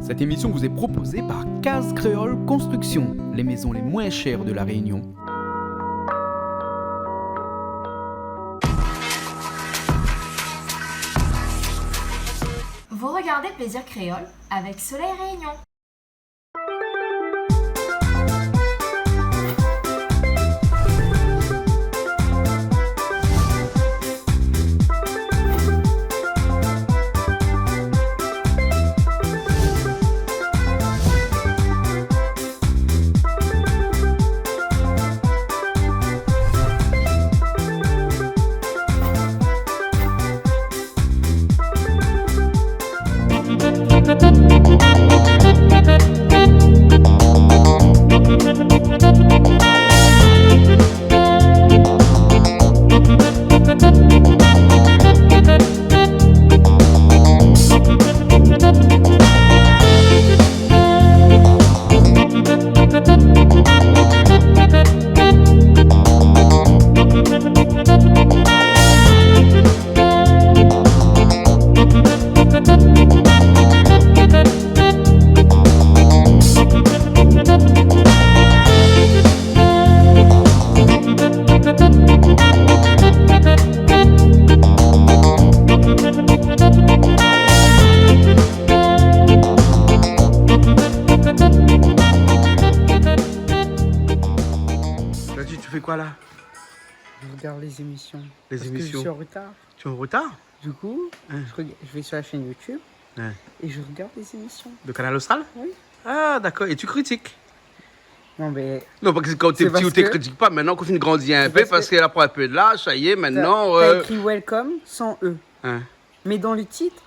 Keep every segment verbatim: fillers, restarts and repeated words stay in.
Cette émission vous est proposée par Case Créole Construction, les maisons les moins chères de La Réunion. Vous regardez Plaisir Créole avec Soleil Réunion. T'as dit, tu fais quoi là ? Je regarde les émissions. Les émissions. Parce que je suis en retard. Tu es en retard ? Du coup, hein, je reg-, je vais sur la chaîne YouTube, hein, et je regarde les émissions. De Kanal Austral ? Oui. Ah, d'accord. Et tu critiques ? Non, mais non, parce que quand t'es petit, ou t'es critique pas. Maintenant qu'on fait une grandit un peu, parce qu'elle a pris un peu de l'âge, ça y est, maintenant, t'as, t'as écrit welcome sans E. Hein. Mais dans le titre,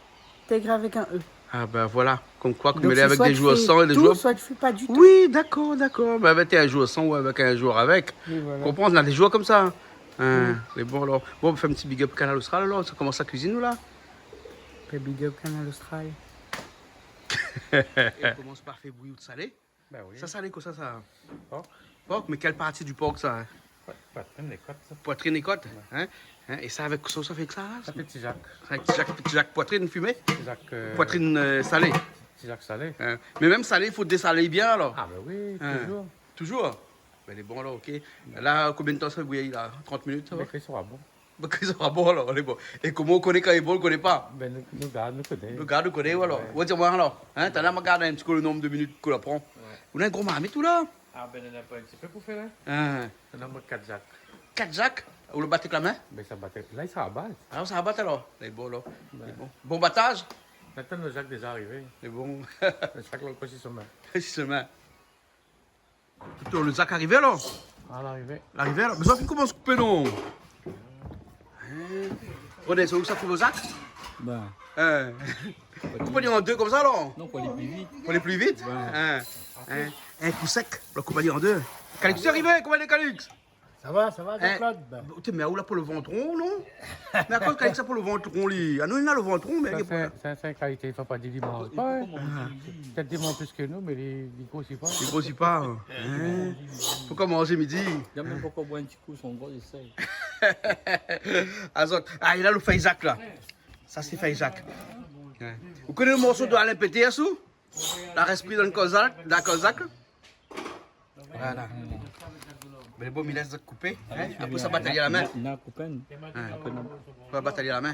t'as écrit avec un E. Ah ben voilà, comme quoi, comme elle est avec des joueurs sans et des joueurs. Donc, c'est soit tu fais tout, soit tu fais pas du tout. Oui, d'accord, d'accord. Mais avec un joueur sans ou avec un joueur avec. Oui, voilà. Comprends, on a des joueurs comme ça. Hein, oui. Mais bon, alors. Bon, on fait un petit big up Kanal Austral, alors. Ça commence la cuisine, nous, là. Fé big up Kanal Austral. Et on commence par faire bouillir ou salé. Ben oui. Sa salé kosa sa ? Pork. Pork, mé kèl parti du pork sa ? Poitrine é kot sa. Poitrine é kot, hein ? Hein ? É sa avèk kosa ou sa fé èk sa la ? Sa fé ti jak. Avèk ti jak, ti jak poitrine fimé ? Ti jak, euh, poitrine, euh, salé. Ti jak salé. Hein ? Mé mèm salé, i fo désalé bien alor. Ah ben oui, toujours. Toujours ? Ben lé bon alor, OK. La, konbien d'tan sa fé bouyi la ? Trant minit, sa va ? Ben, i sra bon. Bon, k'li sra bon, alor, lé bon. É koman ou koné kan lé bon, ou koné pa ? Ben, nou, nou gard, nou koné. Nou gard, nou koné, alor. Ouais. Ou di amoin, alor. Hein, talèr ma gard in ti pé le nonb de minit k'ou la pran. Ouais. Ou néna in gro marmit, ou la ? Ah, ben, néna pa in ti pé pou fé, la. Hein. Néna amoin kat jak. Kat jak ? Ou la bat èk la min ? Ben, sa bat. La, i sa bat. Ah, sa bat, alor. Lé bon, alor. Ouais. Lé bon. Bon bataz ? Atann, le jak déza arivé. Lé bon. Le jak, la, ankor si somin. Si somin. Plito le zak arivé alor ? Ah, l'arivé. L'arivé alor. Mé sa fine komans koupé, non ? Hein ? René, sé ou sa koup le zak ? Ben. Hein ? Koup ali an dé konmsa alor ? Non, pou alé pli vit. Pou alé pli vit ? Ben. Hein ? Hein ? In kou sèk, la koup ali an dé. Calix, ou lé arivé, koman i lé, Calix ? Sa va, sa va, hein, Jean-Claude ? Bon, té, mé ou la pou le vant ron, non ? Mé akoz Calix la pou le vant ron, li ? Ah non, li na le vant ron, mé... Sa, sé, sa, sé kalité, fo pa di li manz pa, hein. Pétèt li manz plis ke nou, mé li, li grosi pa. Li grosi pa, hein. Fo komansé midi. Li la mèm pankor boir in ti kou son gro, li sèy. Azot. Ah, li la le fèy zak la. Sa sé fèy zak. Hein. Ou koné le morso de Alain Péters, ou ? La rès pri dan le kozak, dan le kozak. Voilà. Mé bon, mi lès koupé, hein. Apré sa, bat ali la min. Na, na koupé. Hein. Apré, na... Fo bat ali la min.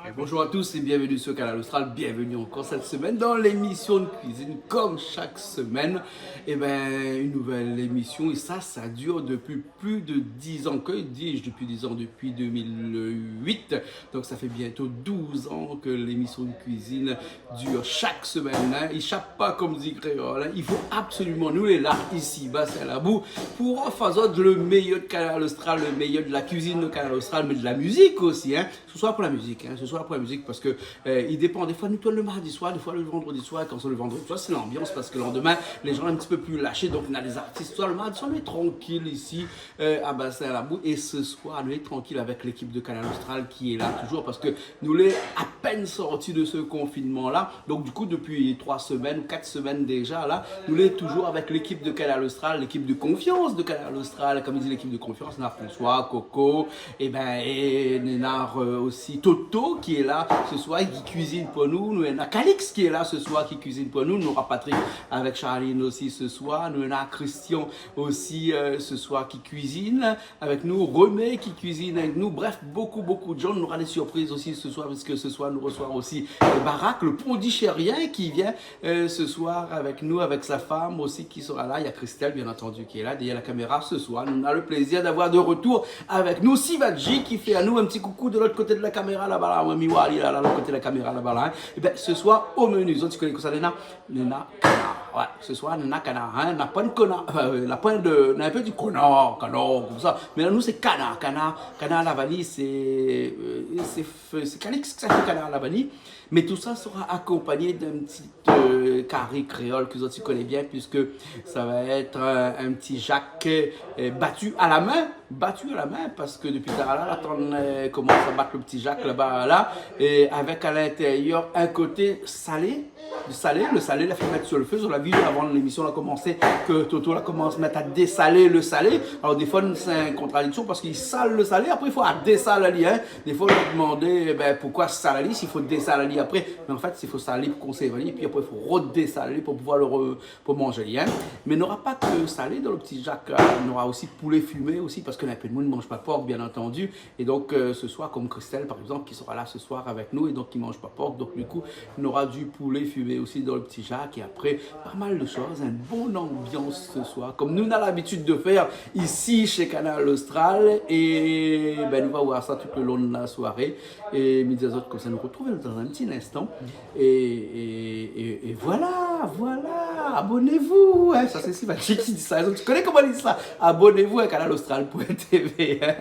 Et bonjour à tous et bienvenue sur Kanal Austral. Bienvenue encore cette semaine dans l'émission de cuisine, comme chaque semaine. Eh ben, une nouvelle émission. Et ça, ça dure depuis plus de dix ans. Que dis-je, depuis dix ans, depuis deux mille huit. Donc, ça fait bientôt douze ans que l'émission de cuisine dure chaque semaine, hein. I sap pa, konm di kréol, hein. I fo absoliman, nou lé la, isi, Bassin Labou, pou ofr azot le méyèr de Kanal Austral, le méyèr de la cuisine de Kanal Austral, mé de la mizik osi, hein. Ce soir pour la musique, hein. Ce soir pour la musique, parce que, euh, i dépan. Défoi nou tourn le mardi soir, défoi le vendredi soir. Kan sé le vendredi soir, sé l'ambiance, parce que le lendemain, les gens sont un petit peu plus lâchés. Donc, on a des artistes. Soit le mardi soir, on est tranquille ici, euh, à Bassin Labou. Et ce soir, on est tranquille avec l'équipe de Kanal Austral qui est là toujours, parce que nou lé à peine sorti de ce confinement-là. Donc, du coup, depuis trois semaines, quatre semaines déjà, là, nou lé toujours avec l'équipe de Kanal Austral, l'équipe de confiance de Kanal Austral. Konm i di lékip de konfians, nou na François, Coco, é bin, é nou na, euh, osi Toto ki lé la se soir, ki kuizine pou nou. Nou na Calix ki lé la se soir, ki kuizine pou nou. Nou nora Patrick avèk Charline osi se soir. Nou na Christian osi, euh, se soir, ki kuizine avèk nou, René ki kuizine avèk nou. Bref, bokou, bokou de moun. Nou nora dé sirpriz osi se soir, parske se soir nou resoi osi, euh, Barak, le Pondichérien, ki vien, euh, se soir avèk nou, avèk sa fanm osi ki sera la. Néna Christelle, bien antandi, ki lé la dèrièr la kaméra se soir. Nou na le plézir d'avoir de retour avèk nou Sivadji, ki fé anou in ti koukou de lot koté de la kaméra laba la. Oué, mi oi ali la, la, lot koté de la kaméra laba la, in. É bin, se soir, o menu, zot i koné kosa néna, néna kanar. Oué, se soir, néna kanar, in. Na poin de konar, euh, na poin de, na in pé di konar, kanar, konmsa. Mé la, nou, sé kanar, kanar, kanar la vani, sé, euh, sé f-, sé Calix ki sa fé kanar la vani. Mé tout sa sera akonpagné d'in ti, euh, kari kréol ke zot i koné bien, puisque ça va être, euh, un petit Jacques, euh, battu à la main. Battu à la main, parske dopi talèr la, la tann, euh, koman sa bat le ti Jacques laba la, é avèk a l'intérieur in koté salé, du salé, le salé la fé mèt su le fé. Zot la vi avan lémision la komansé, ke Toto la komans mèt a désalé le salé. Alor défoi sé in kontradiksion, parske i sal le salé, apré i fo a désal ali, in. Défoi nou demandé, bin, poukoi sal ali, si fo désal ali apré. Mé an fèt, si fo sal ali pou konsèrv ali, épi apré i fo rodésal ali pou pouvoir le re-, pou manzé, in. Mé nora pa ke salé dan le ti Jacques, euh, nora osi poulé fimé osi, parske na in pé de moun i manz pa pork, bien antandi. É donk, euh, se soir, konm Christelle, par égzanp, ki sera la se soir avèk nou, é donk ki manz pa pork. Donk, du kou, nora du poulé fimé osi dan le ti Jacques. É apré, pa mal de shoz, in bon anbians se soir, konm nou na labitid de fèr isi shé Kanal Austral. É bin, nou va oir sa tout le lon de la soiré. É mi di azot konmsa, nou retrouv dan in ti linstan. É, é, é, é voilà, voilà, abonnez-vous, in. Sa sé Sivadji ki di sa. Zot i koné koman i di sa. Abonnez-vous à Kanal Austral point T V, in.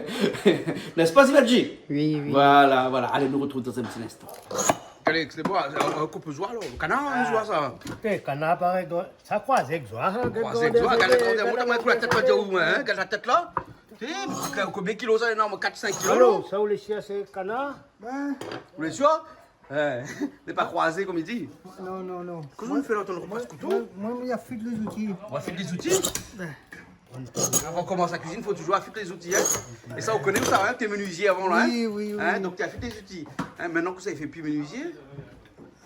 N'est-ce pas, Sivadji ? Oui, oui. Voilà, voilà. Alé, nou retrouv dan in ti linstan. Calix, lé bon, euh, koup zoi, alor. Kanar, in, zoi, sa. Ékout, kanar, parèy, sa kroizé èk zoi, in. Kroizé èk zoi, gard, gard, gard, gard la tèt la, in, gard la tèt la. Té, konbien kilo sa, énorm, kat, sink kilo, non ? Alor, sa ou lé sir sé kanar ? Bin. Ou lé sir ? É, lé pa kroizé, konm i di. Non, non, non. Koman ou fé la, ou pas kouto ? Moin, moin, moin, mi afit lé zouti. Ou afit lé zouti ? Bin. Avan komans la kuizine, fo toujour afit lé zouti, in. É sa, ou koné sa, in, té menuzié avan la, in. Oui, oui, oui. In, donk té afit lé zouti. In, mintnan ke sa i fé pi menuzié.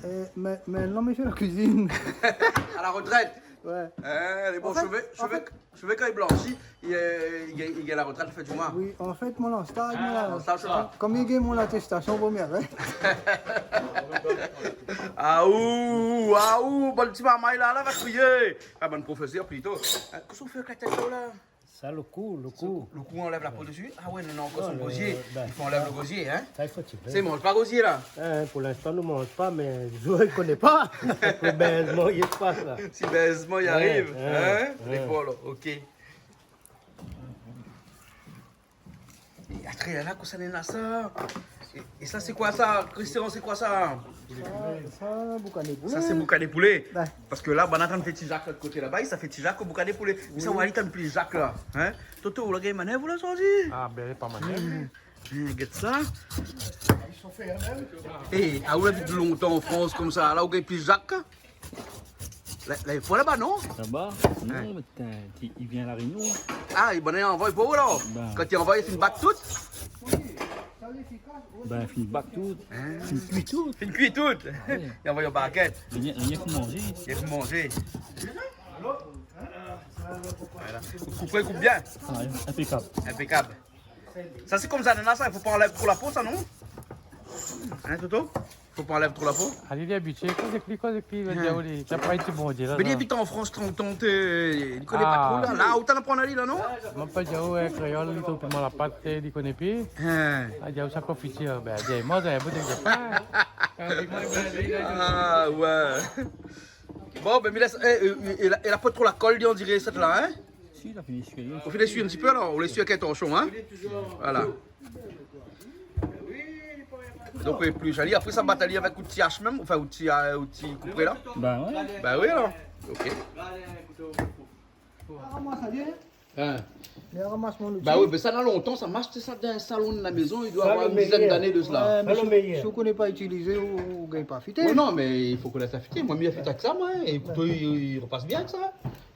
Euh, mé, mé non, mi fé la kuizine. A la retrèt. Oué. In, lé bon, an fèt, shové, an shové, fèt, shové kan i blanshi, i, euh, i gingn, i gingn la retrèt la fin du moi. Oui, an fèt, mon staj, ah, moin la, an staj, sa va. Konm mi gingn mon atestasion, vo mié arèt. Aou, aou, bann ti marmay la, la va kriyé. Ah, bann profésèr plito. In, kosa ou fé avèk la tèt la, la ? Sa, le kou, le kou. Le kou, anlèv la po dési ? Ah oué, non, non, ankor son gozié. Non, le, bin, i fo anlèv le gozié, in. Sa, i fo tiré. Sé, i manz pa gozié, la ? In, pou linstan, nou manz pa, mé zot i koné pa. Pou bèzman, i pas la. Si bèzman i ariv, in, oué, in, oué. Lé fo, la, OK. É atré la, kosa néna sa ? É, é sa, sé koi sa, Christian, sé koi sa ? Sa, sa, boukané poulé. Sa, sé boukané poulé. Bin. Parske la, banna tann fé ti Jak lot koté laba, sa fé ti Jak o boukané poulé. Oui. Sa, ou va ali tann pli Jak la, in ? Toto, ou la gingn manèv, ou la, sa ou di ? Ah, bin, pa manèv. Hmm. Gèt sa. É, ah, ou la vi lontan an Frans konmsa, la, ou gingn pli Jak ? La, la, i fo laba, non ? Laba ? In. Non, mé té, té, i vien La Rényon. Ah, i banna i anvoy pou ou, la ? Bin. Kan i anvoy, i fine bat tout ? Bin, fine bat tout. In. Fine kui tout. Fine kui tout. Ah oui. I anvoy an barkèt. Rien, rien pou manzé. Rien pou manzé. Voilà. Ou koup, koup bien. Ah, inpékab. Inpékab. Sa, sé konm sa, néna sa, i fo pa anlèv tro la po, sa, non ? In, Toto ? Fo pa anlèv tro la po ? Alé, li lé abitié. Koz èk li, koz èk li, li va dir, li, li la pa été bon, li la. Mé li abit an Frans trant an, té, li koné pa tro, la. Ah. La, ou tann aprann ali, la, non ? Moin pa dir, oué, kréol, li trouv pi mal la pat, li koné pi. In. Ah, li di, sa konfitir, bin, di, moin, sé in bout de... Ah, oué. Bon, bin, mi lès, é, é, é la, é la pa tro la kol, li, on diré, sèt la, in ? Si, la fini sué. Ou fé lésuy in ti pé, alor, ou lésuy avèk in torchon, in ? Voilà. Donk, euh, pli zoli. Apré sa, bat ali avèk out ti ash mèm, anfin, out ti, euh, out ti koupré la. Bin oué. Bin oui, alor. OK. In. Mé ramas mon outi. Bin oui, mé sa, na lontan, sa marsh, sé sa, dan in salon de la maison, i doi avoir in dizèn d'ané de sela. Oué, mé si, si ou koné pa itilizé, ou, ou gingn pa afité. Oué, non, mé i fo koné afité. Moin, mi afit avèk sa, moin, é kouto, i, i repas bien avèk sa.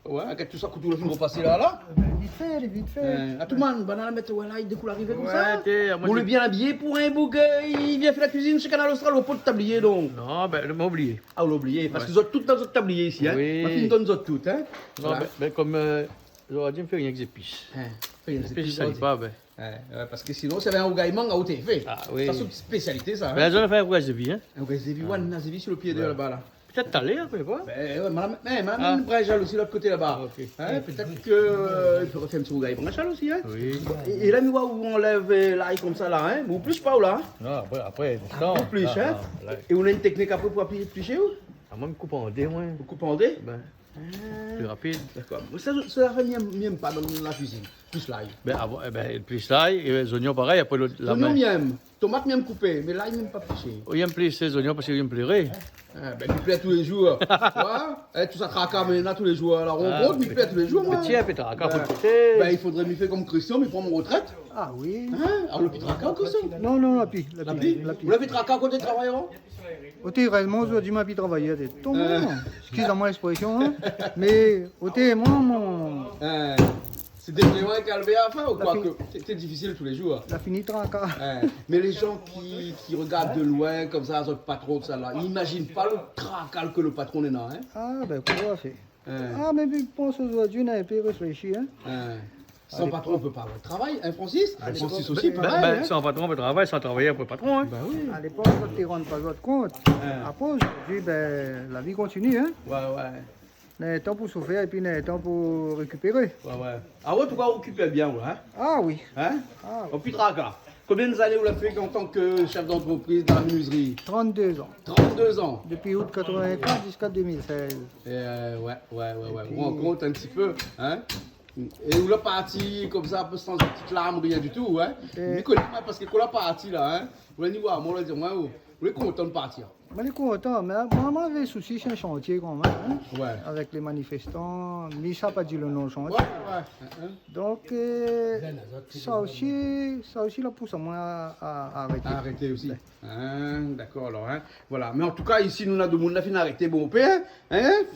Oué, gard tout sa, kout ou la fine ropasé la, la. Bin, vit fé, vit fé. Oué, a tout moun, banna la mèt, oué, la, i dékoul arivé konmsa. Oué, té, moin, ou lé bien abiyé pou in boug, eu, i vien fé la kuizine shé Kanal Austral, ou la pa tabliyé, donk. Non, bin, moin la oublié. A, ou la oublié, parske zot tout dan zot tabliyé isi, in. Oui. Ma fine donn zot tout, in. Non, voilà. Bin, bin, konm, eu, zordi, mi fé rienk zépis. In, fé rienk zépis, zépis, sa i zordi. Pa, bin. Oué, oué, parske sinon, sé in rougay mang, ou té fé. A, oui. Sa, sé in spésialité, sa, in. Bin, zot la fé in rougay zévi, in. In rougay zévi, oué, na zévi si lo pié dèryèr laba, la. Pétèt talèr, apré, oué. Bin, oué, madam, mé, madam, in brin jalous, lot koté laba. A, ok. In, pétèt ke, eu, i fodré fé in ti rougay brin jalous osi, in. Oui. É, é la, nou oi ou anlèv, eu, lay konmsa, la, in. Ou plish pa, ou, la, in. Non, apré, apré, a, ou plish, in. Non, la. É ou na in téknik apré pou apli-, plishé, ou ? A, moin, mi koup an dé, moin. Ou koup an dé ? Bin. A. Pli rapid. Dakor. Mé sa, sa, sa, mi èm, mi èm pa dan la kuizine. Plish lay. Bin, avan, é bin, plish lay, é zoignon parèy, apré lot, la min. Zoignon, mi èm. Tomat, mi èm koupé, mé lay, mi èm pa plishé. Ou èm plishé zoignon parske ou èm pléré. A, bin, mi plèr tou lé zour. Oué. É, tout sa traka, mé na tou lé zour. La rankont, mi plèr tou lé zour, moin. Bin, ti, in pé traka, fo kouté. Bin, i fodré mi fé konm Christian, mi pran mon rotrèt. A oui. In ? A, ou la pi traka, Christian ? Non, non, la pi, la pi, la pi. Ou la pi traka koté travay, in ? Oté, réèlman, zordi, ma pi travay, té. Tonm, in. Eskiz amoin lèksprésyon, in. Mé, oté, moin, mon... In. Sé dé vréman in kalvèr, anfin, ou koi ke sé, sé difisil tou lé zour, in. La fini traka. In. Mé lé jan ki, ki rogard de loin, konmsa, zot patron, sa la, i imazine pa lo traka ke lo patron néna, in. A, bin, koman fé ? In. A, mé mi pans zordi, na in pé réfléshi, in. In. San patron, ou pé pa avoir travay, in, Francis ? Bin, Francis osi, bin, parèy, bin, in. San patron, ou pé travay, san travayèr, ou pé patron, in. Bin oui. A lépok, zot té rann pa zot kont. In. Apré, zordi, bin, la vi i kontinié, in. Oué, oué. Na in tan pou soufèr épi na in tan pou rékipéré. Oué, oué. A oué, an tou ka, ou rékipèr bien, oué, in ? A oui. In ? A oui. Opi traka. Konbien zané ou la fé an tan ke shèf d'antrepriz dan la ménizri ? Trant-dé zan. Trant-dé zan. Dopi out katrevin-kaz ziska dé mil sèz. É, eu, oué, oué, oué, oué. Épi ou rankont in ti pé, in ? É ou la parti konmsa, san in ti larm, rien du tout, in ? É mi koné, moin, parske kan ou la parti la, in, ou la ni oir amoin, ou la di amoin, ou, ou lé kontan de partir. Moin lé kontan, mé moin, moin lavé sousi, sé in shantié kanmèm, in ? Oué. Avèk lé maniféstan, mi sa pa di lo non shantié. Oué, oué. In, in. Donk, eu, sa osi, sa osi la pous amoin a, a, a arété. A arété osi. Oué. In, dakor, alor, in. Voilà. Mé an tou ka, isi, nou na domoun la fine arété bonpé, in, in ?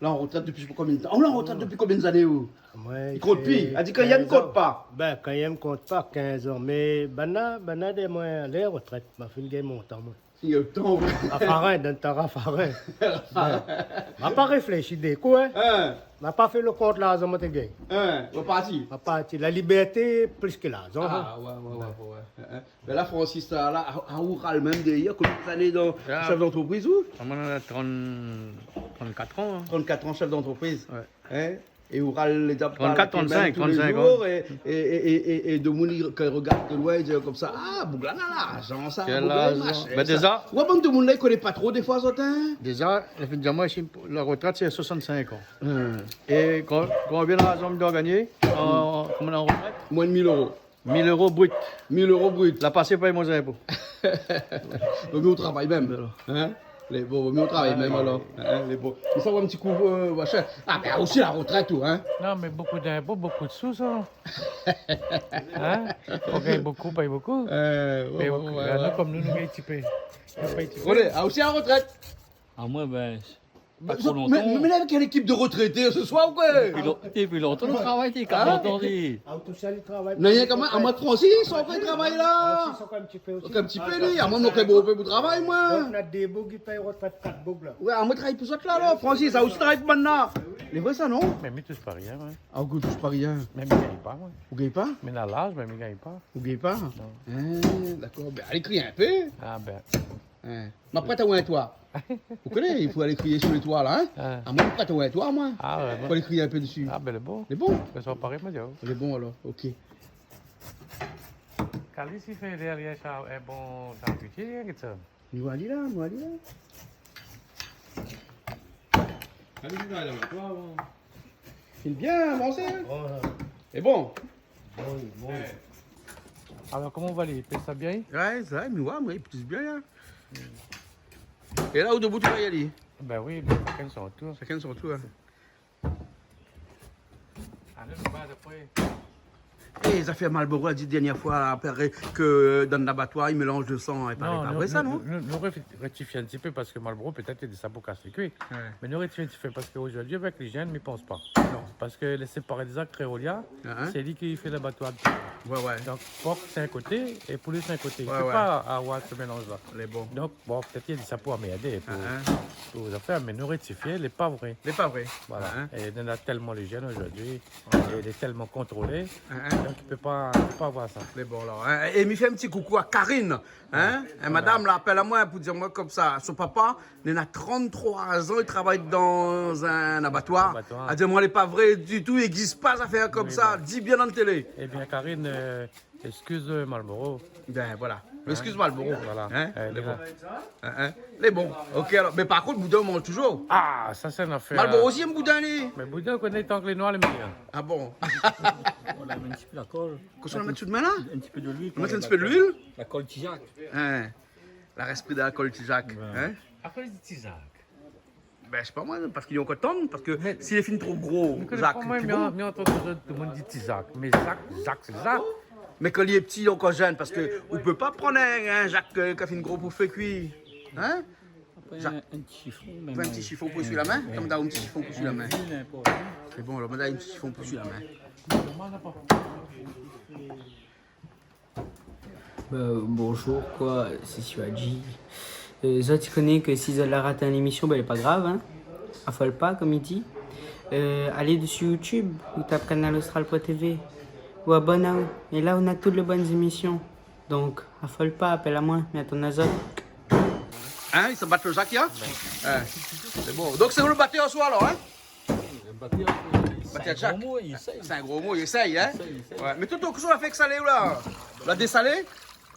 La an rotrèt dopi mi sé pa konbien tan. Ou la an rotrèt dopi konbien zané, ou ? Moin, i kont pi. Sa fé kinz an. A di kan i kont pa. Bin, kan i kont pa, kinz an. Mé banna, banna dèryèr moin, lé rotrèt, ma fine gingn mon tan, moin. Fine gingn out tan. Rafarin, dan tan Rafarin. Rafarin. Bin, ma pa réfléshi dé kou, in. In. Ma pa fé lo kont larzan moin té gingn. In, ou la parti. Ma parti. La libèrté plis ke larzan, in. A, oué, oué, oué, oué. In, in. Mé la, Francis, sa la, a, a, ou ral mèm dèryèr, konbien zané dan, shèf d'antrepriz, ou ? A, moin, na trant, trant-kat an, in. Trant-kat an shèf d'antrepriz. Oué. In ? É ou ral lé zab... Trant-kat, trant-sink, tou lé zour, trant-sink an. É, é, é, é, é domoun i, kan i rogard de loin, i di konmsa, a, boug-la na larzan, sa, boug-la i marsh, sa. Bin, déza. Oué, bann domoun la i koné pa tro défoi, zot, in ? Déza, la fine di amoin, si la rotrèt, sé a soisant-sink an. In. É kon-, konbien larzan mi doi gingné an, koman, an rotrèt ? Moin de mil éro. Mil éro brit. Mil éro brit. La pasé pa mon zinpo. Vo mié ou travay mèm. Voilà. In ? Lé bon, vo mié ou travay mèm, alor. In, lé bon. Mé sa, ou in ti kou, eu, machin. A, bin, osi la rotrèt, ou, in ? Non, mé bonpé zinpo, bonpé de sou, sa. In ? Ou gingn bonpé, pèy bonpé. Eu, oué, oué, oué. Mé nou, konm nou, nou gingn ti pé. Nou pèy ti pé. Alé, a, osi la rotrèt. A, moin, bin, pa tro lontan. Mé, mé, mé la, avèk in ékip de rotrété se soir, ou koi ? Dopi lon-, dopi lontan, nou travay, té, karant an, té. A, ou tousèl, ou travay. Non, rienk amoin, amoin, Francis, ou fé travay la. Francis, ou fé in ti pé osi. Ou fé in ti pé, li. Amoin, nou fé bonpé pou travay, moin. Donk, na dé boug i pèy rotrèt kat boug, la. Oué, amoin, travay pou zot la, alor. Francis, sa osi travay pou banna. Lé vré, sa, non ? Mé mi toush pa rien, moin. A, ou toush pa rien. Mé mi gingn pa, moin. Ou gingn pa ? Mé na laz, mé mi gingn pa. Ou gingn pa ? Non. In, dakor. Bin, alé ékri in pé. A, bin. In. Ma prèt aou in toi. Ou koné, i fo alé krié sou lé toi la, in ? A. A, moin, ma prèt aou in toi, moin. A, oué, bon. Fo alé krié in pé dési. A, bin, lé bon. Lé bon ? Bin, sa va parèy, moin, di aou. Lé bon, alor, ok. Kalis i fé dèryèr sa, in bon sharkitié, in, gèt sa. Nou alé la, nou alé la. Kalis i travay la, toi, avan. Fine bien avansé, in ? Oué. Lé bon. Bon, bon. Alor, koman i lé ? I pèz sa bien ? Oué, sa, mi oi, moin, i pèz bien, in. É la, ou dobout, ou va alé ? Bin oui, bin, shakinn son tour. Shakinn son tour, in. Alé, nou va apré. É zafèr Malboro la di dèrnié foi, la, paré ke dan labatoir i mélanz le san, é paré pa vré sa, non ? Non, nou, nou, nou, nou réktifié in ti pé parske Malboro, pétèt, i di sa pou kas le kui. Ouais. Mé nou réktifié in ti pé parske zordi, avèk lizièn, mi pans pa. Non. Parske lé séparé dé zak kréol, sé li ki fé labatoir. Ouais, ouais. Donk, por sé in koté é poulé sé in koté. Ouais, ouais. I pé pa avoir se mélanz la. Lé bon. Donk, bon, pétèt i di sa pou anmèrdé, pou, pou zafèr, mé nou réktifié, lé pa vré. Lé pa vré. Voilà. É néna tèlman lizièn zordi, é lé tèlman kontrolé, donk i pé pa, i pé pa avoir sa. Lé bon, la. É mi fé in ti koukou a Karine, in ? In madam la apèl amoin pou dir amoin konmsa, son papa, néna trant-troi zan, i travay dan in labatoir. Labatoir. La di amoin lé pa vré ditou, i égzis pa zafèr konmsa. Oui, ben. Di bien dan télé. Ébin, Karine, euh, Eskiz, euh, Malboro. Ben, voilà. Eskiz Malboro. Voilà. Lé bon. OK, alor. Mé par kont, boudin i manz touzour. Ah, sa sé in afèr. Malboro osi i yèm boudin, li. Mé boudin, ou koné, tank lé noir, lé méyèr. Ah bon ? Ou la mèt in ti pé la kol. Kosa ou la mèt sou out min la ? In ti pé de luil. Ou la mèt in ti pé de luil ? La kol Tizak. La rès pri dan la kol Tizak. Ouais. Apré, li di Tizak. Ben, mi koné pa moin, parske li lé ankor tann, parske si li fine tro gro, zak, lé bon. Mi antann tout demoun i di ti zak, mé zak, zak, sé zak. Mé kan li lé pti, li lé ankor jenn, parske ou pé pa pran in, in zak, euh, ki la fine gro pou fé kui. In ? Apré, zak. In, in ti shifon, mèm. In ti shifon pou ésuiy la min. Konm ou la in ti shifon pou ésuiy la min. Lé bon, alor, ou la in ti shifon pou ésuiy la min. Bah, bonjour, koi, sé Siwadji. Euh, zot i koné ke si zot la rat in émision, ben, lé pa grav, in. Afol pa, konm i di. Euh, alé dsi YouTube, ou tap Kanal Austral point T V, ou abonn aou. É la, ou na tout lé bone zémision. Donk, afol pa, apèl amoin, mi atann azot. In, i sa bat lo zak, ya ? Ouais. Sé bon. Donk, sé ou lo batèr aswar, alor, in ? Batèr, sé in gro mo, li éséy. Sé in gro mo, li éséy, in ? Li éséy, li éséy. Ouais, mé Toto, kosa ou la fé èk salé ou la ? Ou la désalé ?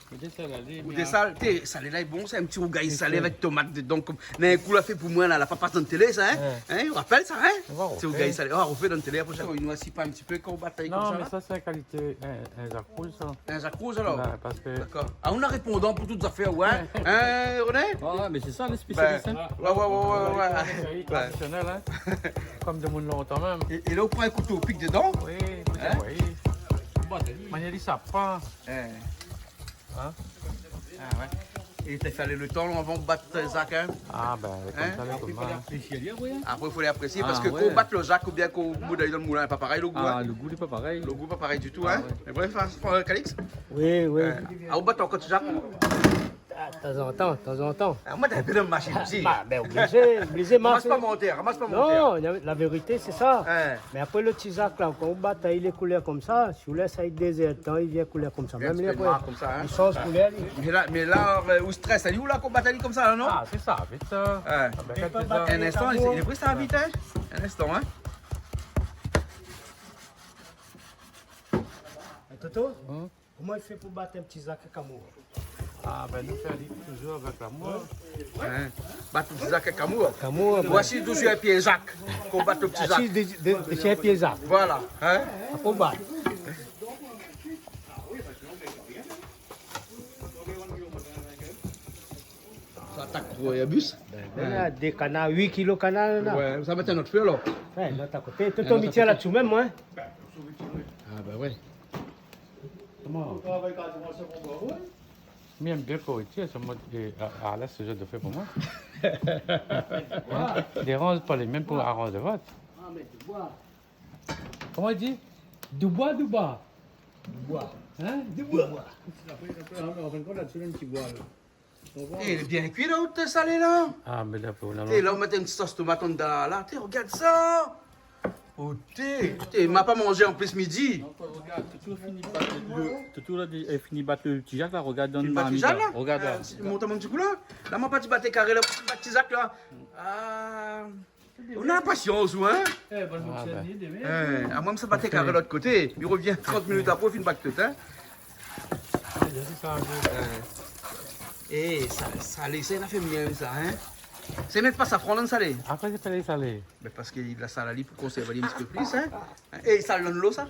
Ou désalé, mé désal-, té, salé la lé bon, sé in ti rougay salé avèk tomat dedan, konm, néna in kou la fé pou moin la, la pa pas dan télé sa, in ? In, ou rapèl sa, in ? Ti rougay salé. Ah, ou fé dan télé, apré sa, ou noisi pa in ti pé kan ou bat ali konmsa la ? Non, mé sa, sé in kalité, in, in zak rouz, sa. In zak rouz, alor ? Ouais, parske... Dakor. Ah, ou na répondan pou tout zafèr, ouais. In, René ? Ouais, ouais, mé sé sa, lé spésialis, in. Ouais, ouais, ouais, ouais, ouais. Tradisionèl, in. Konm demoun lontan mèm. É, é la, ou pran in kouto, ou pik dedan. Oui, oui. Manièr di sa, pa. In ? Ah, ouais. É té falé lo tan avan ou bat zak, in ? Ah, ben, konmsa, lé konm sa, in. Apré, i fo aprésié, parske kan ou bat lo zak oubien kan ou boud ali dan lo moulin, pa parèy, lo gou, in. Ah, lo gou, lé pa parèy. Lo gou, pa parèy ditou, in. Mé bref, in, Calix ? Oui, oui. Ah, ou bat ankor zak ? Ah, tanzantan, tanzantan. Ah, moin, té in pé dan mashine osi. Bah, ben, oblizé, oblizé marshé. Ramas pa mon tèr, ramas pa mon tèr. Non, la, la vérité, sé sa. In. Mé apré, lo ti zak la, kan ou bat ali lé koulèr konmsa, si ou lès ali dé zèr d'tan, li vien koulèr konmsa. Vien in ti pé noir konmsa, in. Li sanz koulèr, li. Mé la, mé la, euh, ou strès ali, ou la, kan ou bat ali konmsa la, non ? Ah, sé sa, vit sa. Ouais. Ah, ben, kan ou bat ali, in instan, lé vré, sa va vit, in. In instan, in. Toto ? Koman i fé pou bat in ti zak èk amour ? Ah, ben, nou fé ali touzour avèk lamour. In ? Bat in ti zak èk amour. Èk amour, ouais. Ou asiz dsi in pié zak, kan ou bat lo ti zak. Asiz dsi, dsi, dsi in pié zak. Voilà, in ? Apré ou bat. Sa atak gro, in bis. Ben, la, dé kanar, uit kilo kanar, la. Ouais, sa mèt in not fé, alor. Ouais, lot akoté. Toto, mi tienbo la dsi mèm, moin. Ah, ben ouais. Koman ? Mi èm bien kan ou tir, sé moin, é, a, a, la, sé zot i fé pou moin. Déranz pa lé mèm pou aranz lo vot. Koman i di ? Douboua, douboua. Douboua. In ? Douboua. Apré, apré, an fin d'kont, la, dsi in ti boi, la. É, lé bien kui, la, out salé, la. Ah, mé la, pou, non, non. É la, ou mèt in ti sos tomat andan, la. Té, rogard sa. Oh, té, té, ma pa manzé an plis midi. Rogard, Toto la fini bat lo, Toto la fini bat lo ti zak, la, rogard dan marmit, la. Fini bat lo ti zak, la ? Rogard, la. Mont amoin in ti kou, la. La, ma pa ti bat karé, la, pa ti bat ti zak, la. Ah. Ou na la pasians, ou, in ? Eh, bon, ah, ben. Eh, amoin, mi sa bat karé lot koté. Mi revien trant minit apré, ou fine bat tout, in ? Eh, sa, sa, sa, sa la fé mièl, sa, in ? Sé mèt pa safran dan salé. Apré, sé pa lé salé. Mé parske la sal ali pou konsèrv ali in ti pé plis, in ? É sa, dan lo, sa ?